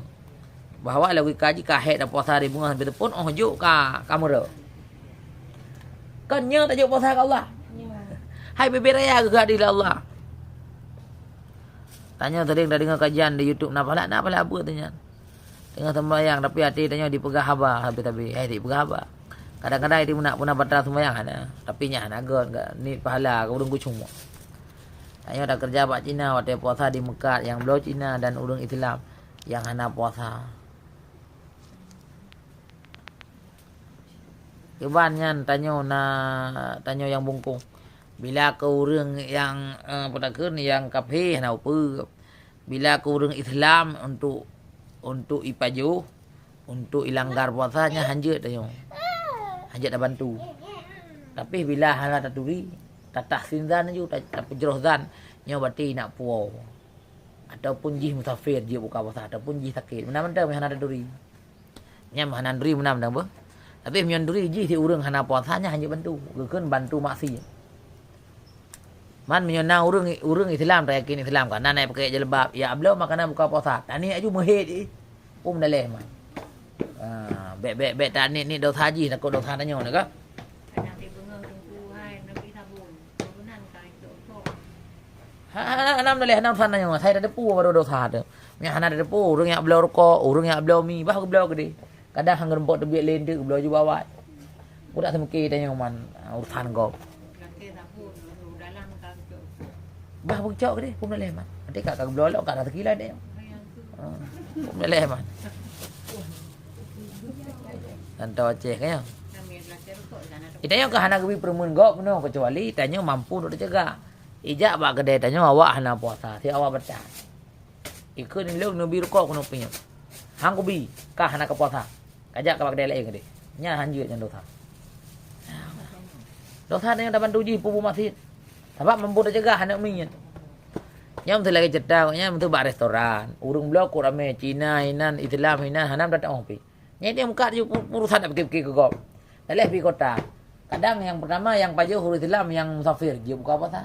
Bahwa lagèe kaji ka hék tapuasa di beungoh sampai teupon, oh jok ka, ka meurok. Kan nyoe tajok puasa keu Allah. Hai bibit raya geuh ka di Allah. Tanyoe sering tadeungoe kajian di YouTube, na pahala, na pahala buet tu nyan. Teungoh sembahyang, tapi até tanyoe dipeugah haba, habéh-habéh, eh, dipeugah haba. Kadang-kadang até meunak puna batal sembahyang hana, tapi nyan hana göt, göt, ni pahala keu ureueng khusyuk. Tanyoe takeureuja bak Cina, watèe puasa di Meukah, nyang bloe Cina dan ureueng Islam nyang hana puasa. Kiban nyan tanyoe na, tanyoe nyang bungkong. Bila keu ureueng nyang, eh, peue takheun, nyang kafé hana peue. Bila keu ureueng Islam untuk, untuk ipajoh, untuk ilanggar puasa nyan hanjeuet tanyoe. Hanjeuet tabantu. Tapi bila hana taturi, tatahsin zan laju, ta-, tapeujroh zan, nyoe berarti nak puwoe. Ataupun jih musafir, jih buka puasa, ataupun jih sakét. Meunan mantong hana taturi. Nyan hana neuturi meunan mantong beuh. Tapi meunyoe neuturi jih si ureueng hana puasa nyan hanjeuet bantu. Geukheun bantu maksiet. Man meunyoe na ureueng, ureueng Islam, tayakin Islam ka, na, na pakai jilbab, ya bloe makanan buka puasa. Taniet aju meuhét jih. Pun daleh man. Ha, bèk, bèk, bèk taniet-niet dosa jih, takot dosa tanyoe na ka. Ha, ha, ha, hana meudaleh, hana urusan tanyoe. Asai tateupeue baru dosa teuh. Meunyo hana tateupeue, ureueng jak bloe rukok, ureueng jak bloe mi, bah geubloe keudeh. Kadang han geureumpok teubiet lé teuk, geubloe ju bak awak. Budak seumike tanyoe man, ah, urusan gob. Bah beucok keudeh, peue meudaleh man. Nanti ka, ka geubloe lom, ka rasa gila deh. Ah, peue meudaleh man. Tantoe Aceh kan ya. Tanyoe ka hana geubri peureumeun gob peunoh, kecuali tanyoe mampu untuk teucegah. Ijak bak keudè tanyoe awak hana puasa, si awak batat. Ikheun lôn neubi rukok keunoe piep. Han kubi, ka hana ka puasa. Kajak ka bak keudè laén keudeh. Nyan hanjeuet nyan dosa. Dosa nyang tabantu jih peue-peue maksiet. Sabab mampu teucegah aneuk miet. Nyan meuteulagèe ceurita, nyan meuteubak restoran. Ureueng bloe kok ramè, Cina inan, Islam inan, hana meudatang pi. Nyan dia muka ju pu-, urusan nak pikir-pikir keu gob. Daleh pi kota. Kadang nyang peurtama nyang pajoh ureueng Islam nyang musafir, jeuet buka puasa.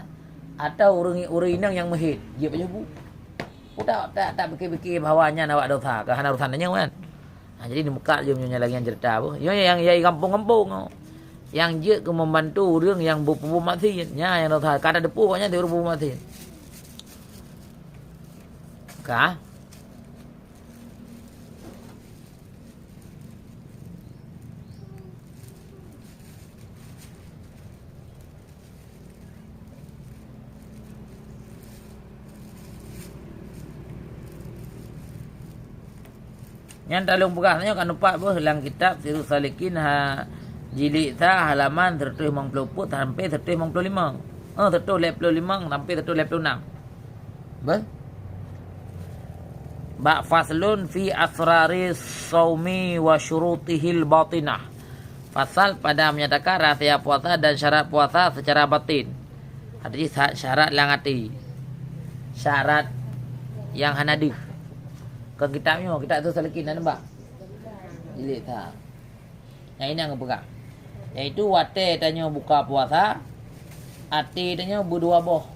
Atau ureueng, ureueng inong nyang meuhét, jeuet pajoh bu. Ku tak, tak, tak pikir-pikir bahwa nyan awak dosa, ka hana urusan tanyoe kan. Ha, jadi di Mekah jeuem nyoe lagèe nyan ceurita bu. Nyoe nyang, nyang di gampông-gampông. Nyang jeuet keu membantu ureueng nyang beu-, beu-, maksiet. Nyan nyang dosa, ka tateupeue awak nyan ureueng beu-, beu-, maksiet. Ka? Nyan taleueng peugah nyoe ka neupat beuh lam kitab Sirus Salikin ha, jilid sa, halaman seratus limong puluh empat sampai seratus limong puluh lima. Eh, seratus lhèe puluh lima sampai seratus lhèe puluh enam. Beuh? Bak faslun fi asrari saumi wa syurutihil batinah. Fasal pada menyatakan rahsia puasa dan syarat puasa secara batin. Arti sa-, syarat lam até. Syarat nyang hana deuh. Kon kitab nyoe, kitab Sirus Salikin na nibak. Jilid sa. Nyang inong geupeugah. Yaitu watèe tanyoe buka puasa, até tanyoe beudua boh.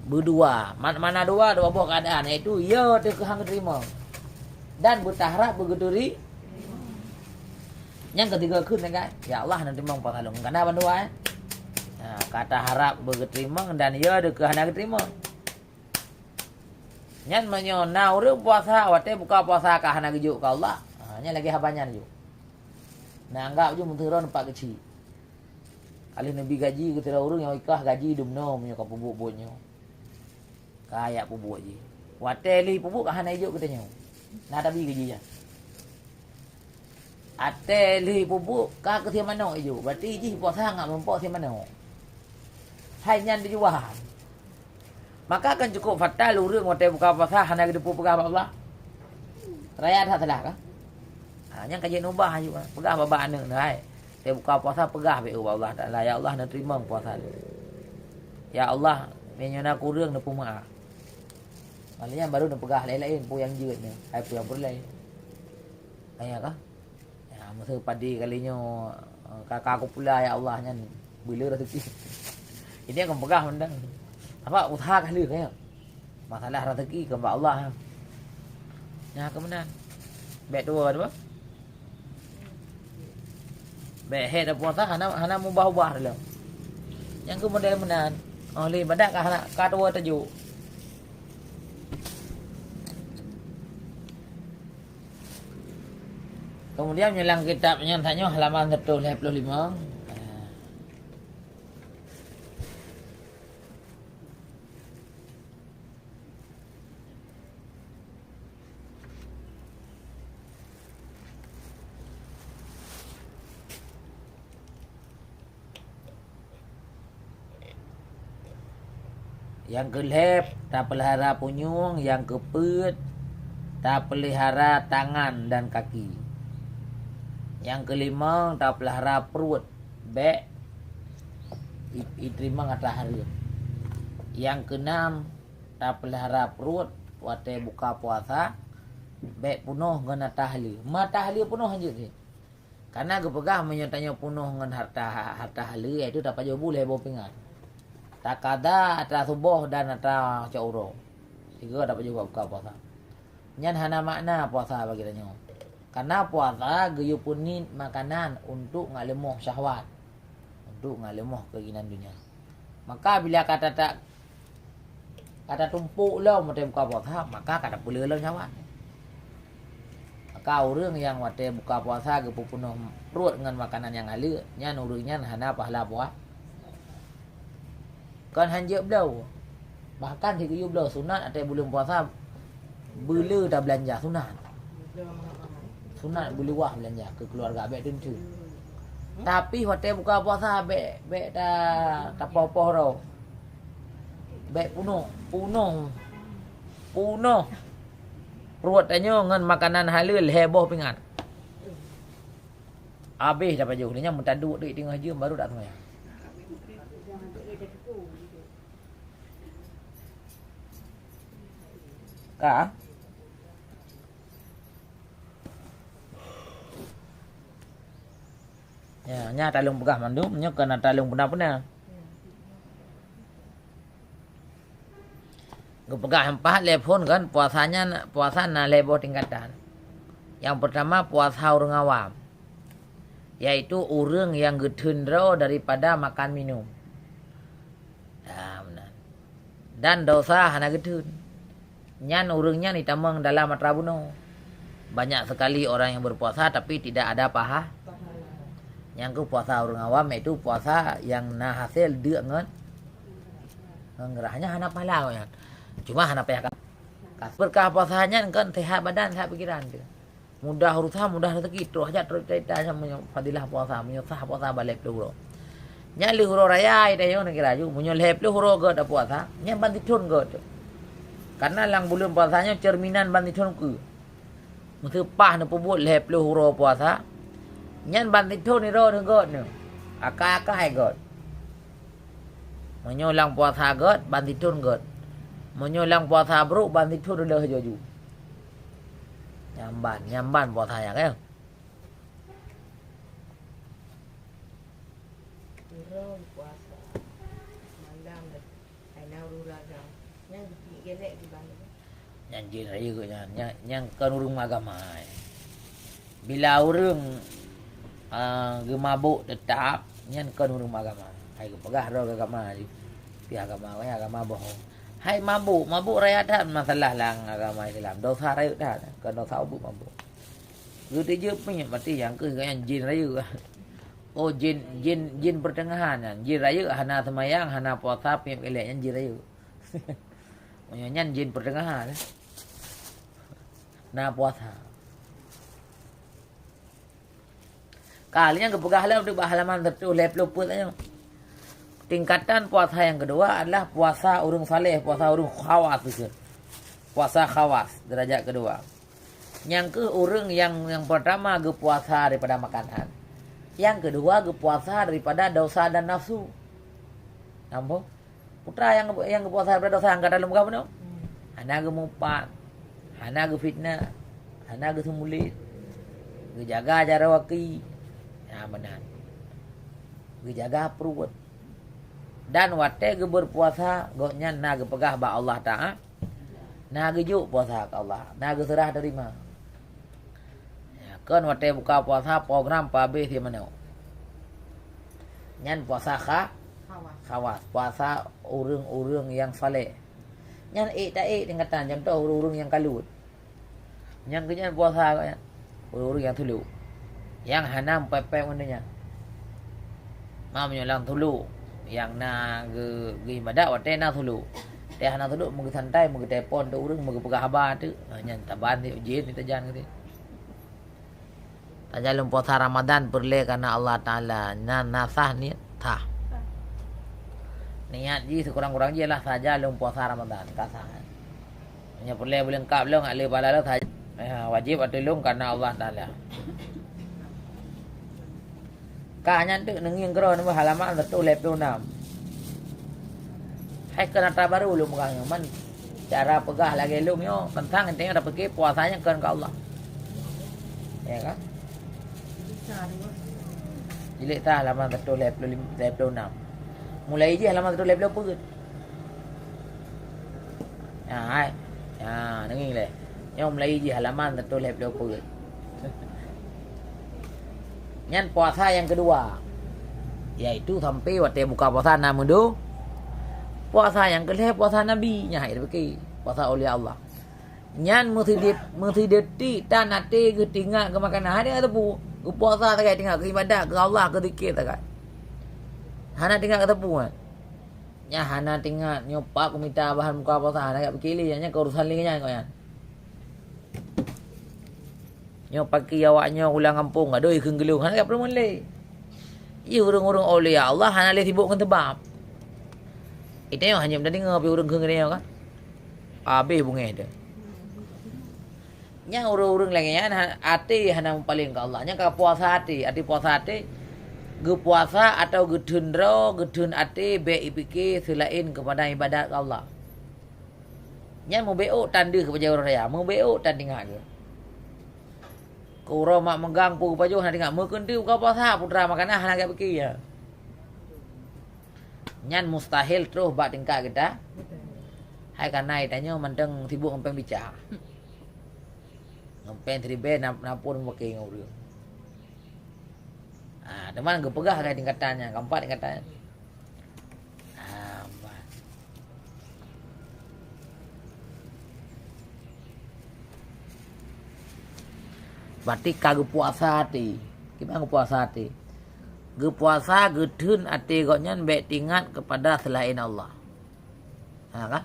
Beudua. Ma-, mana dua, dua boh keuadaan. Yaitu, ya teuh keuhang geuteurimong. Dan beutaharap beugeuturi-, nyang keutiga kheun kan, "Ya Allah, neuteurimong puasa lôn." Kana bandua, eh? Ha, ka taharap beugeuteurimong dan ya teuh keuhana geuteurimong. Nyan meunyoe na ureueng puasa, watèe buka puasa ka hana geujok keu Allah, ha, nyan lagèe haba nyan jok. Neuanggap jih meuteurôn pat keuchik. Ka lheueh neubi gaji keu sidroe ureueng nyang ikhlas gaji dumnoe meunyoe ka peubuet buet nyoe. Ka jak peubuet jih. Watèe lheueh peubuet ka hana ijok keu tanyoe. Na tabi gaji nyan. Watèe lheueh peubuet ka keu sie manok ijok. Berarti jih puasa ngat meurumpok sie manok. Hai nyan tujuan. Maka kan cukup fatal ureueng watèe buka puasa hana geuteupeue peugah bak Allah. Raya that salah kah? Ha, nyan ka jeuet neubah aju, peugah bak aneuk neuh, hai. Watèe buka puasa peugah bèk ubak Allah Taala, "Ya Allah, neuteurimong puasa lôn. Ya Allah, meunyoe na kureueng neupeumeu'ah." Malah nyan baru neupeugah laén-laén peue nyang jeuet nyoe, hai peue nyang peureulèe. Tanya kah? Ya, masa padé kali nyoe, eh, ka, ka kupula, ya Allah, nyan beu le raseuki. Jadi akan peugah mantong. Apa usaha kah lheueh, ya? Masalah raseuki keu bak Allah, ya. Nya keuh meunan. Bèk tuwo tu. Bèk hèk tapuasa hana, hana mubah-ubah lom. Nyang keuh model meunan. Oh, lé ibadat ka hana, ka tuwo tajok. Kemudian meunyoe lam kitab nyan tanyoe halaman seratus lhèe puluh lima. Nyang keulhèe, tapeulihara punyueng, nyang keupeuet, tapeulihara tangan dan kaki. Nyang keulimong, tapeulihara pruet, bèk i-, iteurimong atra hareuem. Nyang keunam, tapeulihara pruet watèe buka puasa, bèk punoh ngon atra haleue. Ma atra haleue punoh hanjeuet cit. Karena geupeugah meunyoe tanyoe punoh ngon harta, harta haleue, yaitu tapajoh bu lhèe boh pingan. Takada atra suboh dan atra cot uroe. Sigoe tapajoh buat buka puasa. Nyan hana makna puasa bagi tanyoe. Karena puasa geuyue peunie makanan untuk ngaleumoh syahwat. Untuk ngaleumoh keuinginan dunia. Maka bila ka ta-, ka tatumpôk lom watèe buka puasa, maka ka tapeuleueh lom syahwat. Maka ureueng nyang watèe buka puasa geupeupunoh pruet ngon makanan nyang haleue, nyan ureueng nyan hana pahala puasa. Kon hanjeuet bloe. Bahkan sigeuyue bloe sunat watèe buleuen puasa beuleu tabeulanja sunat. Sunat beuleuwah beulanja keu keuluwarga bèk teunteun. Tapi watèe buka puasa bèk, bèk ta-, tapoh-poh droe. Bèk punoh, punoh, punoh pruet tanyoe ngon makanan haleue lhèe boh pingan. Abéh tapajoh, lheueh nyan meuta duek teuk teungoh jeuem baru taseumbahyang. Ka? Ya, nyan taleueng peugah mandum, nyoe kon taleueng peuna-peuna. Geupeugah nyang pahat lhèe phon kan, puasa nyan, puasa na lhèe boh tingkatan. Nyang peurtama, puasa ureueng awam, yaitu ureueng nyang geutheun droe daripada makan minum. Nah, meunan. Dan dosa hana geutheun. Nyan ureueng nyan itamong dalam atra bunoe. Banyak sekali orang yang berpuasa tapi tidak ada paha-, nyang keuh puasa ureueng awam, yaitu puasa nyang na hasé deuk ngon, ngon geurah. Nyan hana pahala nyan. Cuma hana payah ka-, Beurkah puasa nyan kon sehat badan, sehat pikiran teuh. Mudah urusan, mudah rezeki, troh jak troh cerita sama fadilah puasa, meunyoe sah puasa ban lhèe plôh uroe. Nyan lheueh uroe raya, ita yo neukira ju, meunyoe lhèe plôh uroe gèt puasa, nyan ban sithôn gèt. Karena lam buleuen puasa nyoe cerminan ban sithôn keue. Meuseupah neupeubuet lhèe plôh uroe puasa, nyan ban sithôn uroe neugèt nyoe. Akai-akai gèt. Meunyoe lam puasa gèt, ban sithôn gèt. Meunyoe lam puasa brôk, ban sithôn reuloh ju-ju. Nyan ban, nyan ban puasa nyan, eh. Uroe puasa, malam lagi. Hai na ureueng ragam. Nyan geupiek gèlek kiban. Nyan jin rayeuk nyan, nyan, nyan kon ureueng agama. Bila ureueng, ah, geumabôk teutap, nyan kon ureueng agama. Hai geupeugah droe agama jih. Pih agama, agama bohong. Hai mabôk, mabôk raya that masalah lam agama Islam. Dosa rayeuk that, kon dosa ubit mabôk. Geuteujeuet pih nyan, berarti nyang keuh nyan jin rayeuk. Oh, jin, jin, jin pertengahan nyan. Jin rayeuk hana seumayang, hana puasa, piep gèlek, nyan jin rayeuk. Meunyoe nyan jin pertengahan, eh. Na puasa. Ka lheueh nyan geupeugah lom di bak halaman seratus lhèe ploh peuet nyoe. Tingkatan puasa nyang keudua adalah puasa ureueng saleh, puasa ureueng khawas tu. Puasa khawas, derajat keudua. Nyang keuh ureueng nyang, nyang peurtama geupuasa daripada makanan. Nyang keudua geupuasa daripada dosa dan nafsu. Nampak? Putra nyang, nyang geupuasa daripada dosa nyang ka lôn peugah bunoe. Hana geumupat, hana geufitnah, hana geuseumbulét, geujaga jaroe gaki, ha, meunan. Geujaga pruet. Dan watèe geubeurpuasa, gobnyan na geupeugah bak Allah Taala, na geujok puasa keu Allah, na geuseurah teurimong. Ya, kon watèe buka puasa, program peuhabéh si manok. Nyan puasa kha-, khawas, puasa ureueng-ureueng nyang saleh. Nyan ék taék tingkatan, contoh ureueng-ureueng nyang kalut. Nyang keu nyan puasa agak nyan. Ureueng-ureueng nyang tulok. Nyang hana meupèe-pèe ngon donya. Ma meunyoe lam tulok, nyang na geu-, geuibadat watèe na tulok. Watèe hana tulok, meugeusantai, meugeutelepon teuh ureueng, meugeupeugah haba teuh. Ha, nyan taban teuh, ujeuen teuh tajan keu teuh. Saja lôn puasa Ramadan peureulèe kareuna Allah Taala, nyan na sah niet? Sah. Niet jih sikurang-kurang jih ialah saja lôn puasa Ramadan, ka sah. Meunyoe peureulèe beuleungkap lôn, hana lé pahala lôn, saja, eh, wajéb ateueh lôn kareuna Allah Taala. Ka nyan teuk neungieng keudroe nibak halaman seratus lhèe ploh enam. Hai keu atra barô lôn peugah nyoe, man cara peugah lagèe lôn nyoe, teuntang inti nyoe tapiké puasa nyan kon keu Allah. Ya kan? Jilid sa halaman seratus lhèe ploh lima, lhèe ploh enam. Mulai jih halaman seratus lhèe ploh peuet. Ha, hai. Ha, neungieng lé. Nyoe mulai jih halaman seratus lhèe ploh peuet. Nyan puasa nyang keudua, yaitu sampai watèe buka puasa na meudo. Puasa nyang keulhèe puasa Nabi, nyan hai tapiké, puasa aulia Allah. Nyan meusidit-, meusidetik tan até geuh teuingat keu makanan, hana teuingat teupeu. Geupuasa sagai teuingat keu ibadat, keu Allah, keu zikir sagai. Hana teuingat keu teupeu nyan. Nyan hana teuingat, nyoe pat kumita bahan buka puasa, hana geupiké lé, nyan keu urusan lé nyan kok nyan. Nyoe paki awak nyoe ulang gampông, gadôh kheun geulong, hana geupeureumeun lé. Ih, ureueng-ureueng aulia Allah hana lé sibok ngon seubab. Ita nyoe hana meudeungoe pih ureueng kheun geutanyoe kan. Habéh beungéh teuh. Nyang ureueng-ureueng lagèe nyan ha-, até hana meupaleng keu Allah. Nyang ka puasa até, até puasa até, geupuasa atawa geutheun droe, geutheun até, bèk ipiké seulaén keupada ibadat keu Allah. Nyan meubeuôt tan deuh keu pajoh uroe raya, meubeuôt tan teuingat geuh. Keu uroe mak meugang peue geupajoh hana teuingat, meukeunteuk buka puasa putra makanan hana geupiké ya. Nyan mustahil troh bak tingkat geuta. Hai kareuna tanyoe mantong sibok ngon péng bica. Ngon péng siribèe na, na phôn meupakè ngon ureueng. Ah, teuma geupeugah lagèe tingkatan nyan, keempat tingkatan nyan. Ah, bah. Berarti ka geupuasa até. Kiban geupuasa até? Geupuasa geutheun até gobnyan bèk teuingat keupada seulaén Allah. Ha, kan?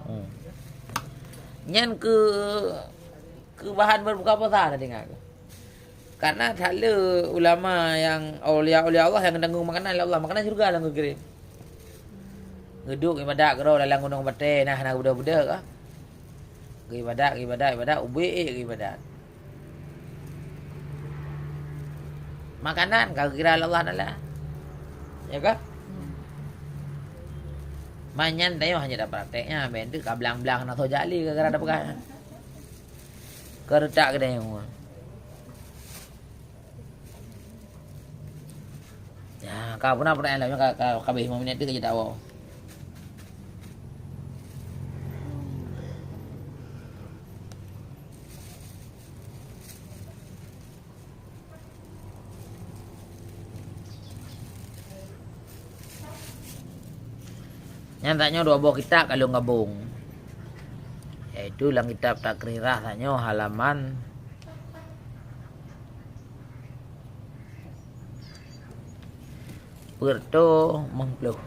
Hmm. Nyan keu, keu bahan berbuka puasa tadi ngat. Karena that le ulama nyang aulia-aulia Allah nyang geutanggung makanan lé Allah, makanan syurga nyang geukirém. Geuduek ibadat keudroe dalam gunong batée nah, hana geubeudôh-beudôh ka. Geuibadat, geuibadat, ibadat, ubé ék geuibadat. Makanan ka geukira lé Allah Taala. Ya ka? Manyan tanyoe hana tapraktek nyan, ben teuh ka blang-blang na soe jak lé gara-gara tapeugah nyan. Keuretak keu tanyoe. Ya, ka puna-puna lom ka, ka, ka habéh lima minit teuh ka jeuet tawoe. Nyan tanyoe dua boh kitab ka lôn gabong, yaitu lam kitab Takrirah tanyoe halaman peuet reutôh limong ploh.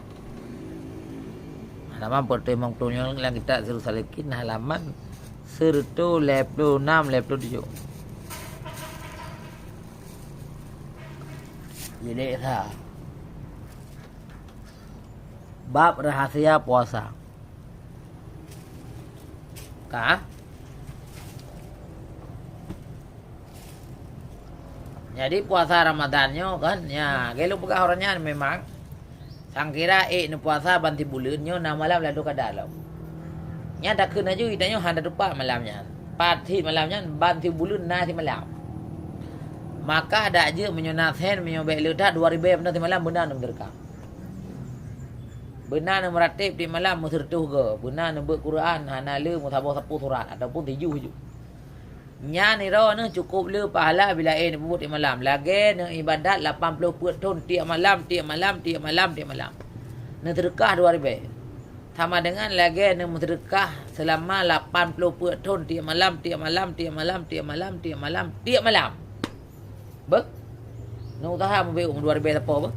Halaman peuet reutôh limong ploh nyoe lam kitab Sirus Salikin halaman sireutôh lhèe ploh nam, lhèe ploh tujoh. Jilid sa. Bab rahsia puasa. Ka? Jadi puasa Ramadan nyoe kan, ya, lagèe lôn peugah uroe nyan memang sangkira ék neupuasa ban sibuleuen nyoe na malam Lailatul Qadar lom. Nyan takheun laju geutanyoe hana tatupat malam nyan. Pat cit malam nyan ban sibuleuen na simalam. Maka dak jeuet meunyoe na sén, meunyoe bèk le that dua ribèe peunoh simalam beuna neumeuseudeukah. Beuna neumeurateb tiep malam meusireutôh goe, beuna neubeuet Quran hana le meusaboh sapeue surat ataupun sijuh ju. Nyan sidroe neuh cukôp le pahala bila ék neupeubuet tiep malam, lagèe neuibadat lapan ploh peuet thon tiep malam, tiep malam, tiep malam, tiep malam. Neuseudeukah dua ribèe. Sama dengan lagèe neumeuseudeukah seulama lapan ploh peuet thon tiep malam, tiep malam, tiep malam, tiep malam, tiep malam, tiep malam. Beuh? Neuusaha meubeuet dua ribèe sapo beuh?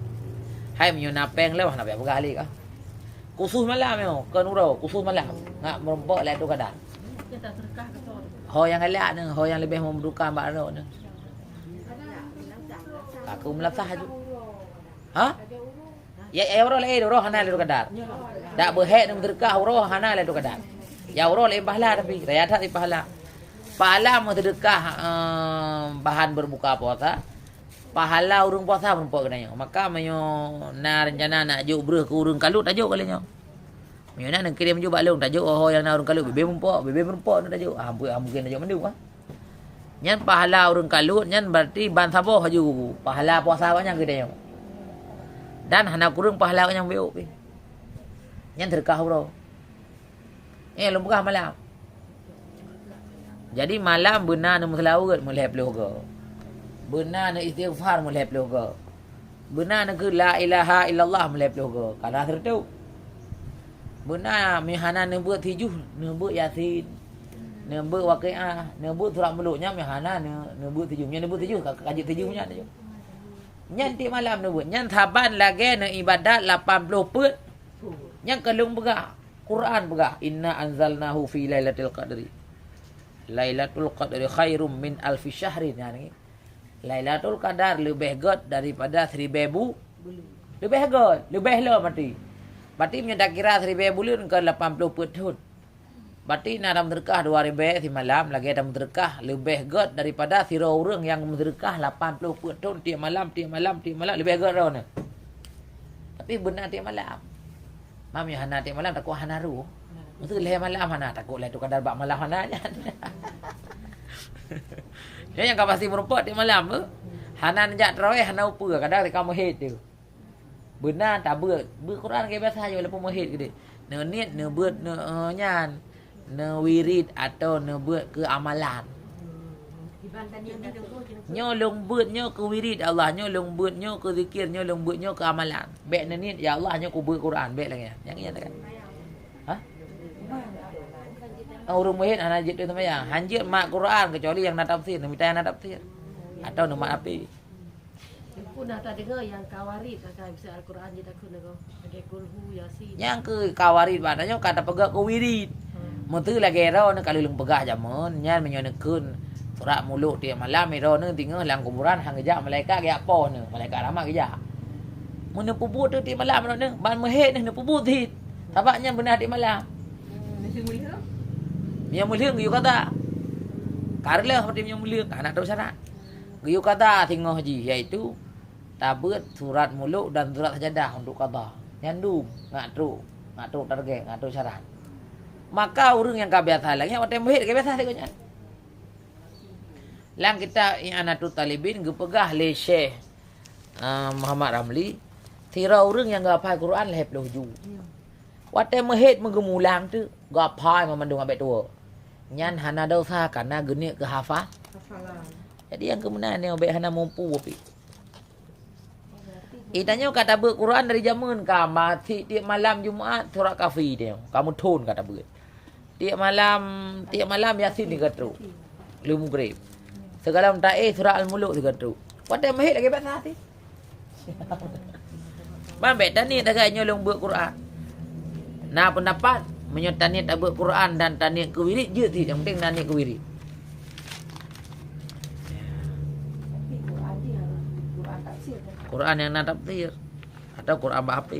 Hai meunyoe na péng lé, hana payah peugah lé kah. Khusos malam nyoe, kon uroe, khusos malam. Ngat meurumpok Lailatul Qadar. Ho nyang galak neuh, ho nyang leubeh meumeuduka bak droe neuh. Ka keu meulasah aju. Ha? Ya, ya uroe laén, uroe hana Lailatul Qadar. Dak beuhek neuh meuseudeukah uroe hana Lailatul Qadar. Ya uroe laén pahala tapi, raya that pahala. Pahala meuseudeukah, eh, bahan berbuka puasa. Pahala ureueng puasa meurumpok geutanyoe. Maka meunyoe na reuncana nak jok breuh keu ureueng kalut, tajok kali nyoe. Meunyoe na neukirém ju bak lôn, tajok ho nyang na ureueng kalut, bibé meurumpok, bibé meurumpok na tajok. Ah, mungken, ah, mungken tajok mandum, ah. Nyan pahala ureueng kalut, nyan berarti ban saboh aju pahala puasa awaknyan geutanyoe. Dan hana kureueng pahala awaknyan beuet pih. Nyan seudeukah uroe. Eh, lôn peugah malam. Jadi malam beuna neumeuseulaweuet meulhèe ploh goe. Beuna neuistighfar meulhèe ploh goe. Beuna neukheun la ilaha illallah meulhèe ploh goe. Ka na sireutôh. Beuna meuhana neubeuet sijuh, neubeuet Yasin. Neubeuet Waqiah, neubeuet surat muluk nyan meuhana neu-, neubeuet sijuh. Nyan neubeuet sijuh, ka, ka jeuet sijuh nyan. Nyan tiep malam neubeuet. Nyan saban lagèe neuibadat lapan ploh peuet. Nyan ka lôn peugah. Quran peugah, "Inna anzalnahu fi lailatul qadri." Lailatul qadri khairum min alfi syahrin. Nyan ni. Lailatul Qadar leubeh göt daripada siribèe bu-, leubeh göt, leubeh lom berarti. Berarti meunyoe takira siribèe buleuen kon lapan ploh peuet thon. Berarti na tameuseudeukah dua ribèe simalam, lagèe tameuseudeukah leubeh göt daripada sidroe ureueng nyang meuseudeukah lapan ploh peuet thon tiep malam, tiep malam, tiep malam, leubeh göt droeneuh. Tapi beuna tiep malam. Mam nyang hana tiep malam takot hana roh. Meusti lhèe malam hana takot, Lailatul Qadar bak malam hana nyan. Nyan nyang ka pasti meurumpok tiep malam tu. Hana neujak tarawih, hana upeue, kadang ka meuhét tu. Beuna tabeuet, beuet Quran lagèe biasa je walaupun meuhét geude. Neuniet, neubeuet, neu-, eh, nyan. Neuwirid atau neubeuet keu amalan. Nyoe lôn beuet nyoe keu wirid Allah, nyoe lôn beuet nyoe keu zikir, nyoe lôn beuet nyoe keu amalan. Bèk neuniet, "Ya Allah, nyoe kubeuet Quran," bèk lagèe nyan. Nyang nyan kan? Hah? Ah, ureueng meuhét hana jeuet teuh seumayang. Han jeuet mat Quran keucuali nyang na tafsir, neumita nyang na tafsir. Atau neumat api. Teungku na tadeungoe nyang kawarid akan bisa Al-Quran jeuet takheun lagèe Qulhu, Yasin. Nyang keu kawarid bak tanyoe ka tapeugah keu wirid. Hmm. Meuteu lagèe droeneuh ka lheueh lôn peugah jameun nyan, meunyoe neukheun surat muluk tiep malam, droeneuh teungoh lam kuburan han geujak malaikat geujak po neuh, malaikat rahmat geujak. Meunyoe peubuet teuh tiep malam droeneuh, ban meuhét neuh neupeubuet cit. Sabab nyan beuna tiep malam. Meunyoe meulheueng geuyue kada. Ka reuloh berarti meunyoe meulheueng, hana trok syarat. Geuyue kada teungoh jih, yaitu tabeuet surat muluk dan surat sajadah untuk kada. Nyan dum, ngat trok, ngat trok target, ngat trok syarat. Maka ureueng nyang ka biasa lagèe nyan watèe meuhét ka biasa sigoe nyan. Lam kitab I'anatut Talibin geupeugah lé Syekh, eh, Muhammad Ramli, sidroe ureueng nyang geuhafai Quran lhèe ploh ju. Watèe meuhét meugeuh mulang teuk, geuhafai mandum abék tuwoe. Nyan hana desya kareuna geuneuk keu hafa-, hafalan. Jadi nyang keu meunan nyoe bèk hana muphom pih. Ih, tanyoe ka tabeuet Quran dari jameun ka, ma-, ti-, tiep malam Jumat surat Kahfi tanyoe ka meuthon ka tabeuet. Tiep malam, tiep malam Yasin sigoe trok. Lheueh Maghrib. Sigohlom taéh surat Al-Muluk sigoe trok. Watèe meuhét lagèe biasa cit. Ban bèk taniet tagai nyoe lôn beuet Quran. Na peundapat, meunyoe taniet tabeuet Quran dan taniet keu wirid, jeuet cit, nyang penting na niet keu wirid. Quran nyang na tafsir atau Quran bak H P.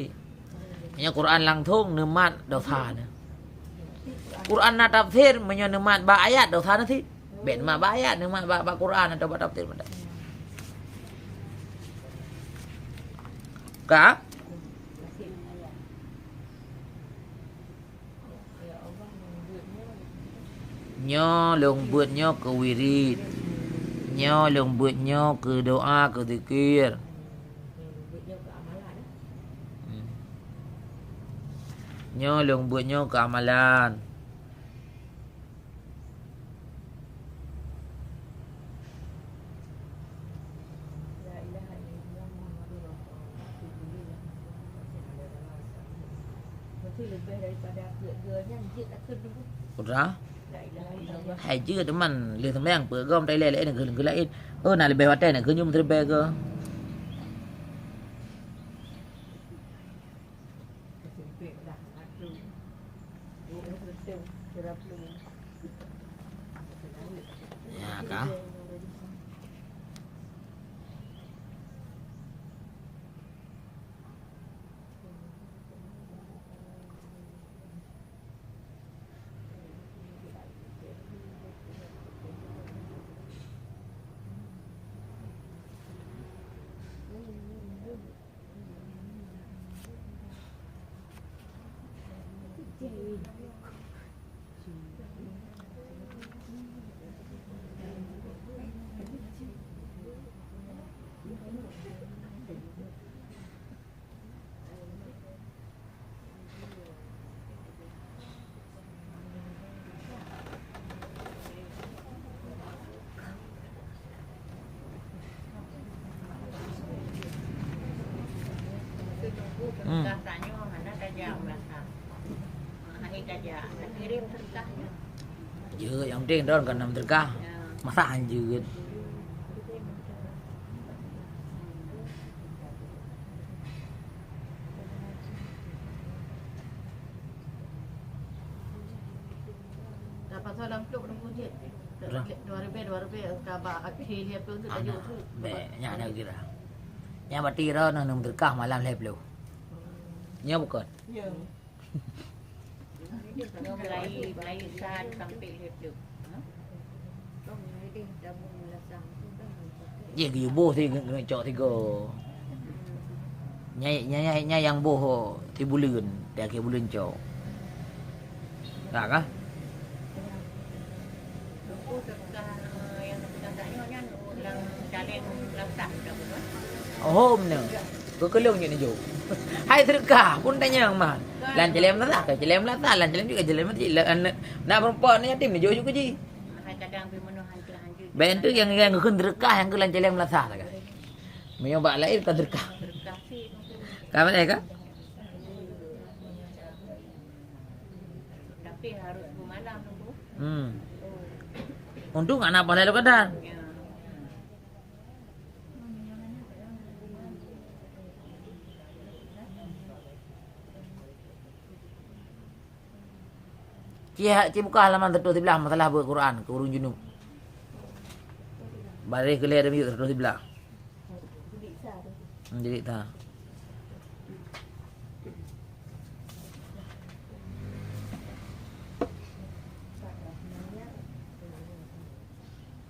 Nyoe Quran langsong neumat desya neuh. Quran na tafsir, meunyoe neumat bak ayat, desya neuh cit. Bèk neumat bak ayat, neumat bak, bak Quran atau bak tafsir mantong. Ka? Nyoe lôn beuet nyoe keu wirid. Nyoe lôn beuet nyoe keu doa, keu zikir. Hmm. Nyoe lôn beuet nyoe keu amalan. Putra? Hai jeuet teuma lheueh seumayang peuet goe meutai lé laén keu, keu laén. Oh, na leubeh watèe na keu nyoe meuteuribèe goe. Ya, ka. Hmm. Jeuet, nyang penting droe ka na meuteurikah. Masa han jeuet. Dah pasal lam klub dah mujit. Dah. Dua ribu, dua ribu, ka ba akhir dia pun tu. Bèk, nyan na kira. Nyan berarti droe na meuteurikah malam lhèe ploh. Nyo bukon? Ya. Nyoe mulai, mulai saat sampai lhèe ploh. Ha? Jih geuyue boh si, keuneuk cok sigoe. Nyai, nyai, nyai, nyai nyang boh si buleuen, di akhé buleuen cok. Ka kah? Oh, meunan. Keu, keu lôn jeuet neujok. Hai seudeukah, pun tanyong man. Lam caleng meulasah, ka caleng meulasah, lam caleng jeuet ka caleng meulasah. Na peurumpok na yatim neujok jih keu jih. Bèk tu nyang, nyang geukheun seudeukah nyang keu lam caleng meulasah sagai. Meunyoe bak laén bukan seudeukah. Ka pandai ka? Tapi harus bermalam tu. Hmm. Untung anak pahala lu kadar. Ya. Iya, cit buka halaman seratus sebelas masalah beuet Quran keu ureueng junub. Baréh keu lhèe teumiyueb seratus sebelas. Hmm, jadi ta.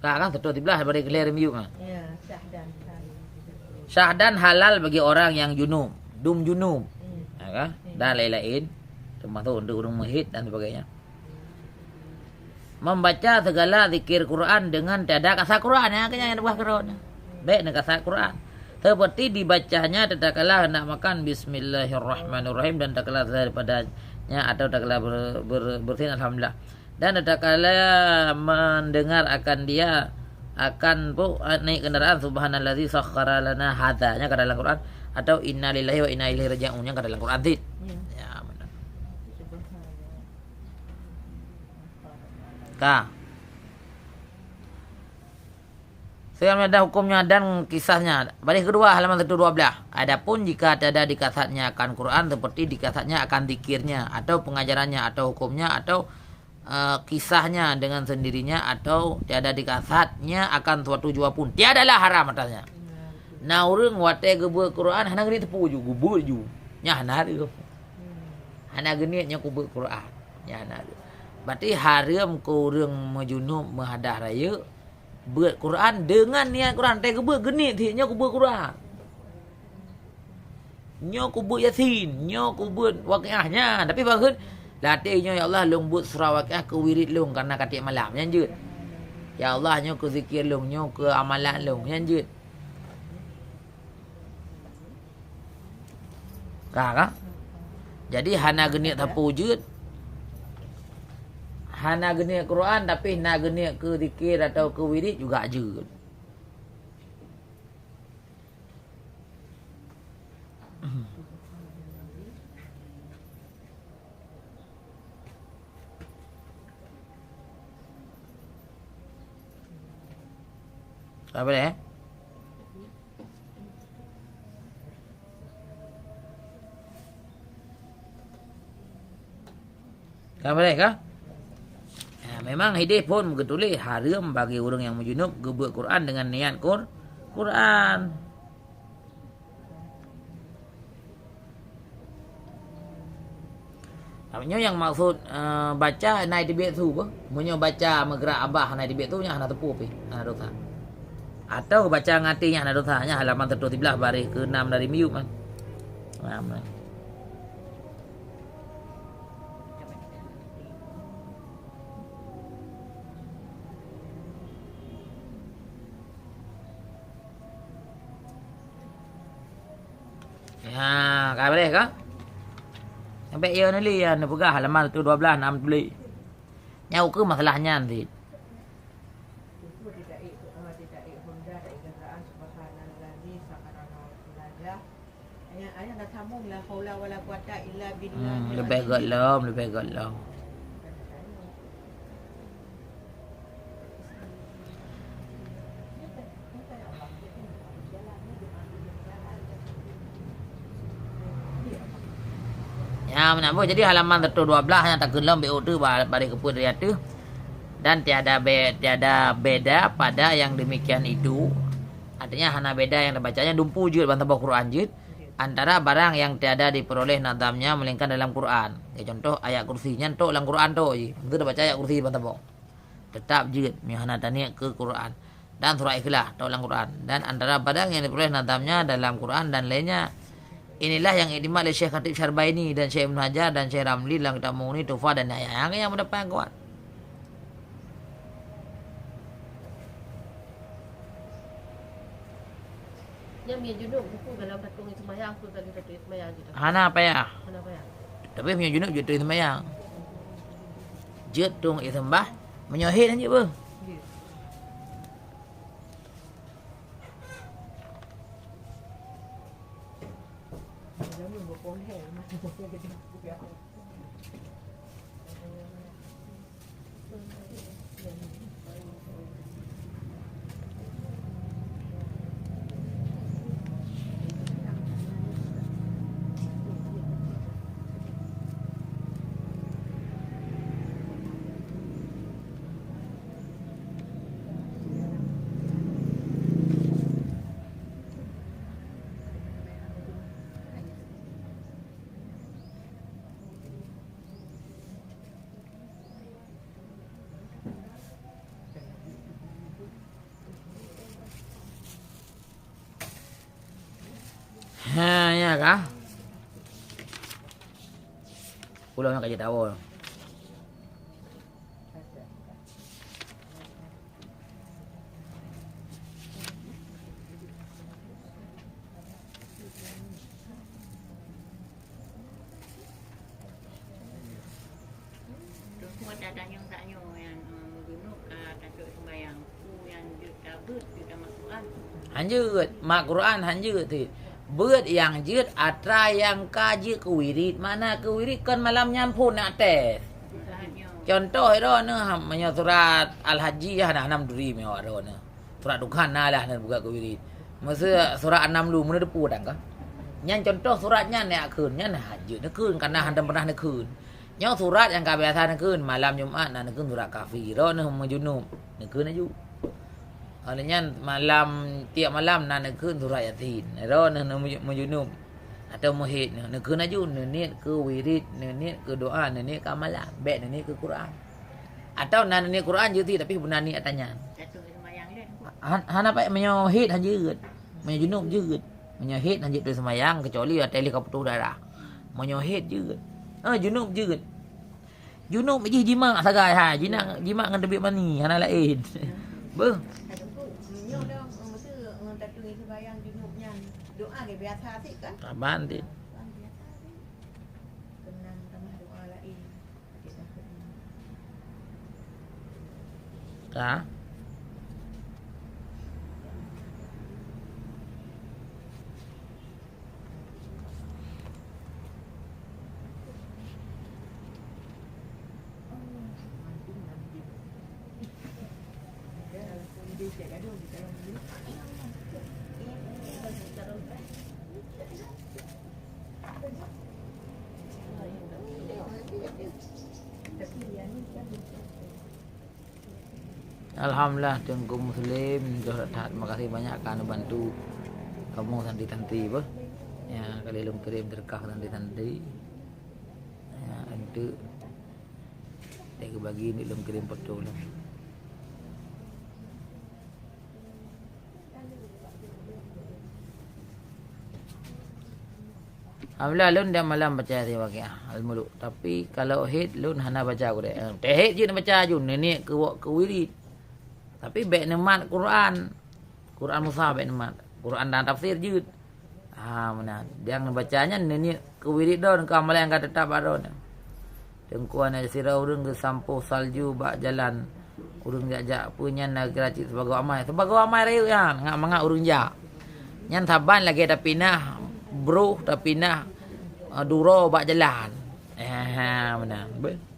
Ka kan seratus sebelas baréh keu lhèe teumiyueb kan. Ya, syahdan. Syahdan halal bagi orang yang junub, dum junub. Hmm. Ya kan? Dan lain-lain, termasuk untuk ureueng meuhid dan sebagainya. Membaca segala zikir Quran dengan tiada kasar Quran, ya, kan nyang buah keurot. Bèk neukasar Quran. Seperti dibacanya tatkala hendak makan, "Bismillahirrahmanirrahim," dan tatkala daripadanya atau tatkala ber-, ber-, bersin, "Alhamdulillah." Dan tatkala mendengar akan dia, akan pu-, naik kendaraan, "Subhanallazi sakhkhara lana hadza," nyan ka dalam Quran, atau, "Innalillahi wa inna ilaihi raji'un," nyan ka dalam Quran cit. Ya. Ya, benar. Ka. Sekarang ada hukumnya dan kisahnya. Baris kedua, halaman seratus dua belas. Adapun jika tiada dikasarnya akan Quran, seperti dikasarnya akan zikirnya, atau pengajarannya, atau hukumnya, atau, eh, kisahnya dengan sendirinya, atau tiada dikasarnya akan suatu jua pun, tiadalah haram atasnya. Nah, ureueng watèe geubeuet Quran, hana geuniet teupeu ju, geubeuet ju. Nyan hana hareuem. Hana geuniet nyoe keu beuet Quran. Nyan hana hareuem. Berarti hareuem keu ureueng meujunub meuhadas rayeuk beuet Quran deungon niat Quran. Watèe geubeuet geuniet cit nyoe keu beuet Quran. Nyoe keu beuet Yasin, nyoe keu beuet Waqiah nyan. Tapi bak kheun, lam até nyoe, "Ya Allah, lôn beuet surah Waqiah keu wirid lôn kareuna ka tiep malam." Nyan jeuet. "Ya Allah, nyoe keu zikir lôn, nyoe keu amalan lôn." Nyan jeuet. Ka, ka? Jadi hana geuniet sapeue jeuet. Hana geuniet Quran, tapi na geuniet keu zikir atau keu wirid juga jeuet. Ka boleh, eh? Ka boleh ka? Ya, memang hidéh phon geutuléh hareuem bagi ureueng nyang meujunub geubeuet Quran deungon niat Qur-, Quran. Nyoe nyang maksud, eh, baca na teubiet su beuh. Meunyoe baca meugrak abah na teubiet su, nyan hana teupeu pih, hana dosa. Atau baca ngon até nyan hana dosa, nyan halaman seratus sibelas baréh keu enam dari miyueb nyan. Enam nyan. Ya, ka beureh ka? Sampai ya ni li ya, neupeugah halaman seratus dua belas, enam tuléh. Nyan ukeue masalah nyan cit. Hmm, leubeh gèt lom, leubeh gèt lom. Ya, meunan boh. Jadi halaman seratus dua belas nyang takheun lom B O T ba-, baréh keupeuet dari ateueh. Dan tiada be-, tiada beda pada yang demikian itu. Artinya hana beda nyang teubacanya dumpeue jeuet ban saboh Quran jeuet. Antara barang yang tiada diperoleh nazamnya melainkan dalam Quran. Ya, contoh ayat kursi nyan tok lam Quran tok jih. Beutôi baca ayat kursi ban saboh. Tetap jeuet meunyoe hana taniet keu Quran. Dan surah Ikhlas tok lam Quran. Dan antara barang yang diperoleh nazamnya dalam Quran dan lainnya. Inilah yang iktimat oleh Syekh Khatib Syarbaini dan Syekh Ibnu Hajar dan Syekh Ramli dalam kitab Mughni, Tuhfah dan Nihayah. Nyang, nyang pendapat kuat. Nyan meunyoe junub, buku dalam tatong seumayang, buku dalam tatong seumayang gitu. Hana payah. Hana payah. Tapi meunyoe junub jeuet tatong seumayang. Jeuet tatong seumayang. Meunyoe hèt hanjeuet beuh. Iya. Ya kah? Pulang ka jitawa. Teungku ata tanyong tanyoe nyang, eh, meujunub ka tasôk sumbayang, peue nyang jeuet ka beuet keu tamat Quran? Han jeuet, mat Quran han jeuet teuh. Beuet nyang jeuet atra nyang ka jeuet keu wirid, makna keu wirid kon malam nyan phon na tes. Contoh droeneuh, meunyoe surat Al-Hajjiyah na nam duri meunyoe droeneuh. Surat Dukhan na lah neubuka keu wirid. Meuseu surat An-Namlu meunan teupeue dang ka. Nyan contoh surat nyan neukheun, nyan han jeuet neukheun, karena hana pernah neukheun. Nyoe surat nyang ka biasa neukheun, malam Jumat na neukheun surat Kahfi. Droeneuh meujunub, neukheun laju. Óh lheueh nyan malam, tiep malam na neukheun surat Yasin. Droeneuh meujunub, meujunub atau meuhét, neukheun laju, neuniet keu wirid, neuniet keu doa, neuniet keu amalan, bék neuniet keu Quran. Atau na neuniet Quran jeuet, tapi beuna niet ata nyan. Han-, hana payah, meunyoe hét han jeuet. Meunyoe junub jeuet. Meunyoe hét han jeuet teuseumayang, keucuali watèe lheueh ka putôh darah. Meunyoe hét jeuet. Ah, junub jeuet. Junub jih jimak sagai hai, jinak jimak ngon teubiet mani, hana laén. Beuh. Saban ti. Ka. Alhamdulillah, Teungku Muslim, terima kasih banyak ka neubantu kamoe santri-santri beuh. Ya, ka lheueh lôn kirém seudeukah santri-santri. Ya, enteuk teuka bagi enteuk lôn kirém foto lom. Alhamdulillah, lôn tiep malam baca Yasin Waqiah, Al-Muluk. Tapi kalau hét, lôn hana baca gurèe. Eh, teuhét jeuet neubaca aju, neuniet keu, keu wirid. Tapi bèk neumat Quran. Quran mushaf bèk neumat. Quran dan tafsir jeuet. Ha, meunan. Nyang neubaca nyan neuniet keu wirid droe, keu amalan nyang ka teutap bak droe. Teungku, aneuk sidroe ureueng geusampôh salju bak jalan. Ureueng jak-jak peue nyan na geura cit sibagoe amai. Sibagoe amai rayeuk nyan, ngat mangat ureueng jak. Nyan saban lagèe tapinah broh, tapinah, eh, duroe bak jalan. Eh, meunan. Be-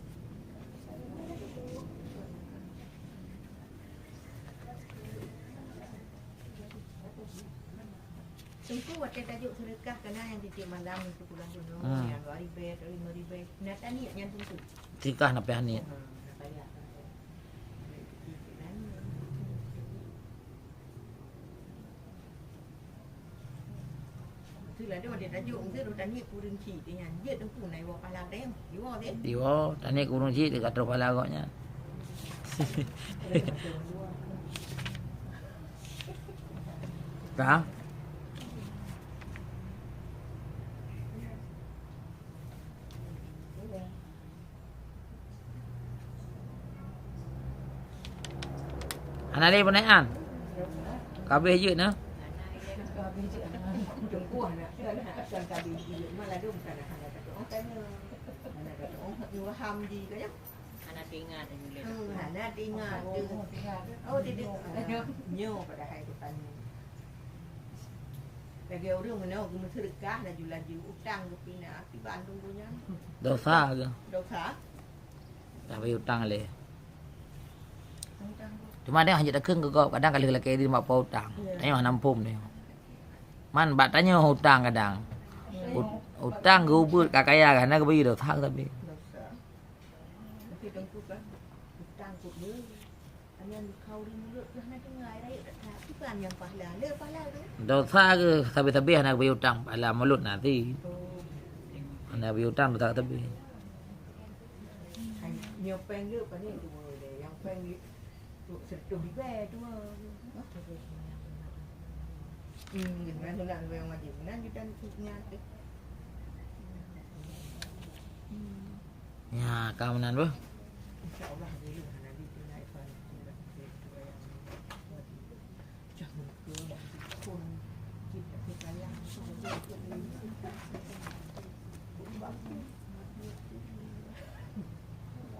Teungku, watèe tajok seudeukah, ka na nyang tiep-tiep malam, nyang sipuloh bunoe, hmm, nyang dua ribèe, atau limong ribèe. Na taniet nyan, Teungku? Seudeukah na payah niet. Hmm, na payah. Beutôi lah, watèe tajok, beutôi lah, taniet keu ureueng chik nyan. Jeuet, Teungku, na iwoe pahala teuh. Iwoe teuh. Iwoe, taniet keu ureueng chik, ka troh pahala gobnyan. Ka? Hana lé peunayan. Ka abéh jeuet na. Hana teuingat lé. Hmm, hana teuingat. Oh, tidak. Nyoe padahai geutanyoe. Lagèe ureueng meunyoe geumeuseudeukah laju-laju utang geupinah, kiban teungku nyan. Dosa ke? Dosa. Tapi utang lé. Utang tu. Cuma dia hanya takheun keu gob, kadang ka lheueh lakèe di mak po utang. Ya. Tanyoe hana muphom nyoe. Man bak tanyoe utang kadang. Ya. Ut-, utang geubeuet ka kaya, hana geubri dosa tapi. Dosa. Tapi teungku kan utang keu dia. Dosa ke sabe-sabe hana bri utang, pahala mulod na ti. Hana bri utang dosa sabe. Nyoe péng le pane dua le, nyang péng le seratus ribèe dua. Hmm, gitu kan, sunat lebih wajib. Nah, kita nyan, eh. Hmm. Ya, ka meunan beuh. Insya Allah, boleh. Nanti tinggal Ivan.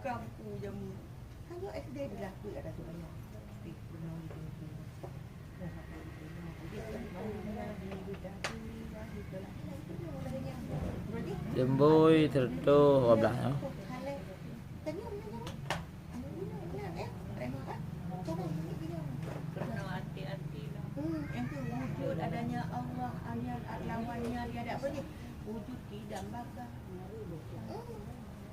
Kampung jamu. Hanya S D dilakukan ada sebanyak. Leumbôi, teureutôh, dua belas, ya. Kena hati-hati lah. Hmm, yang tu wujud adanya Allah, hanya lawannya tiada apa ni? Wujud tidak baka. Hmm.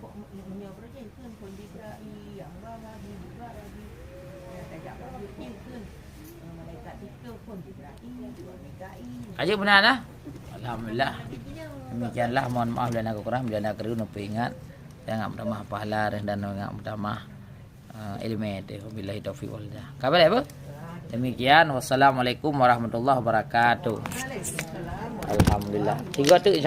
Kok meunyoe berarti kan pun Jibril yang bawa di juga lagi. Ya, tajak wujud kan. Eh, malaikat itu pun Jibril, Mikail. Aja benar lah. Alhamdulillah. Demikianlah, mohon maaf bila na kekurang, bila na keliru, neupeuingat. Ingat meutamah pahala dan ingat meutamah, eh, ilmu tu. Wabillahi taufiq wal hidayah. Ka beres, Bu? Demikian, wassalamualaikum warahmatullahi wabarakatuh. Alhamdulillah. Tiga tu, insya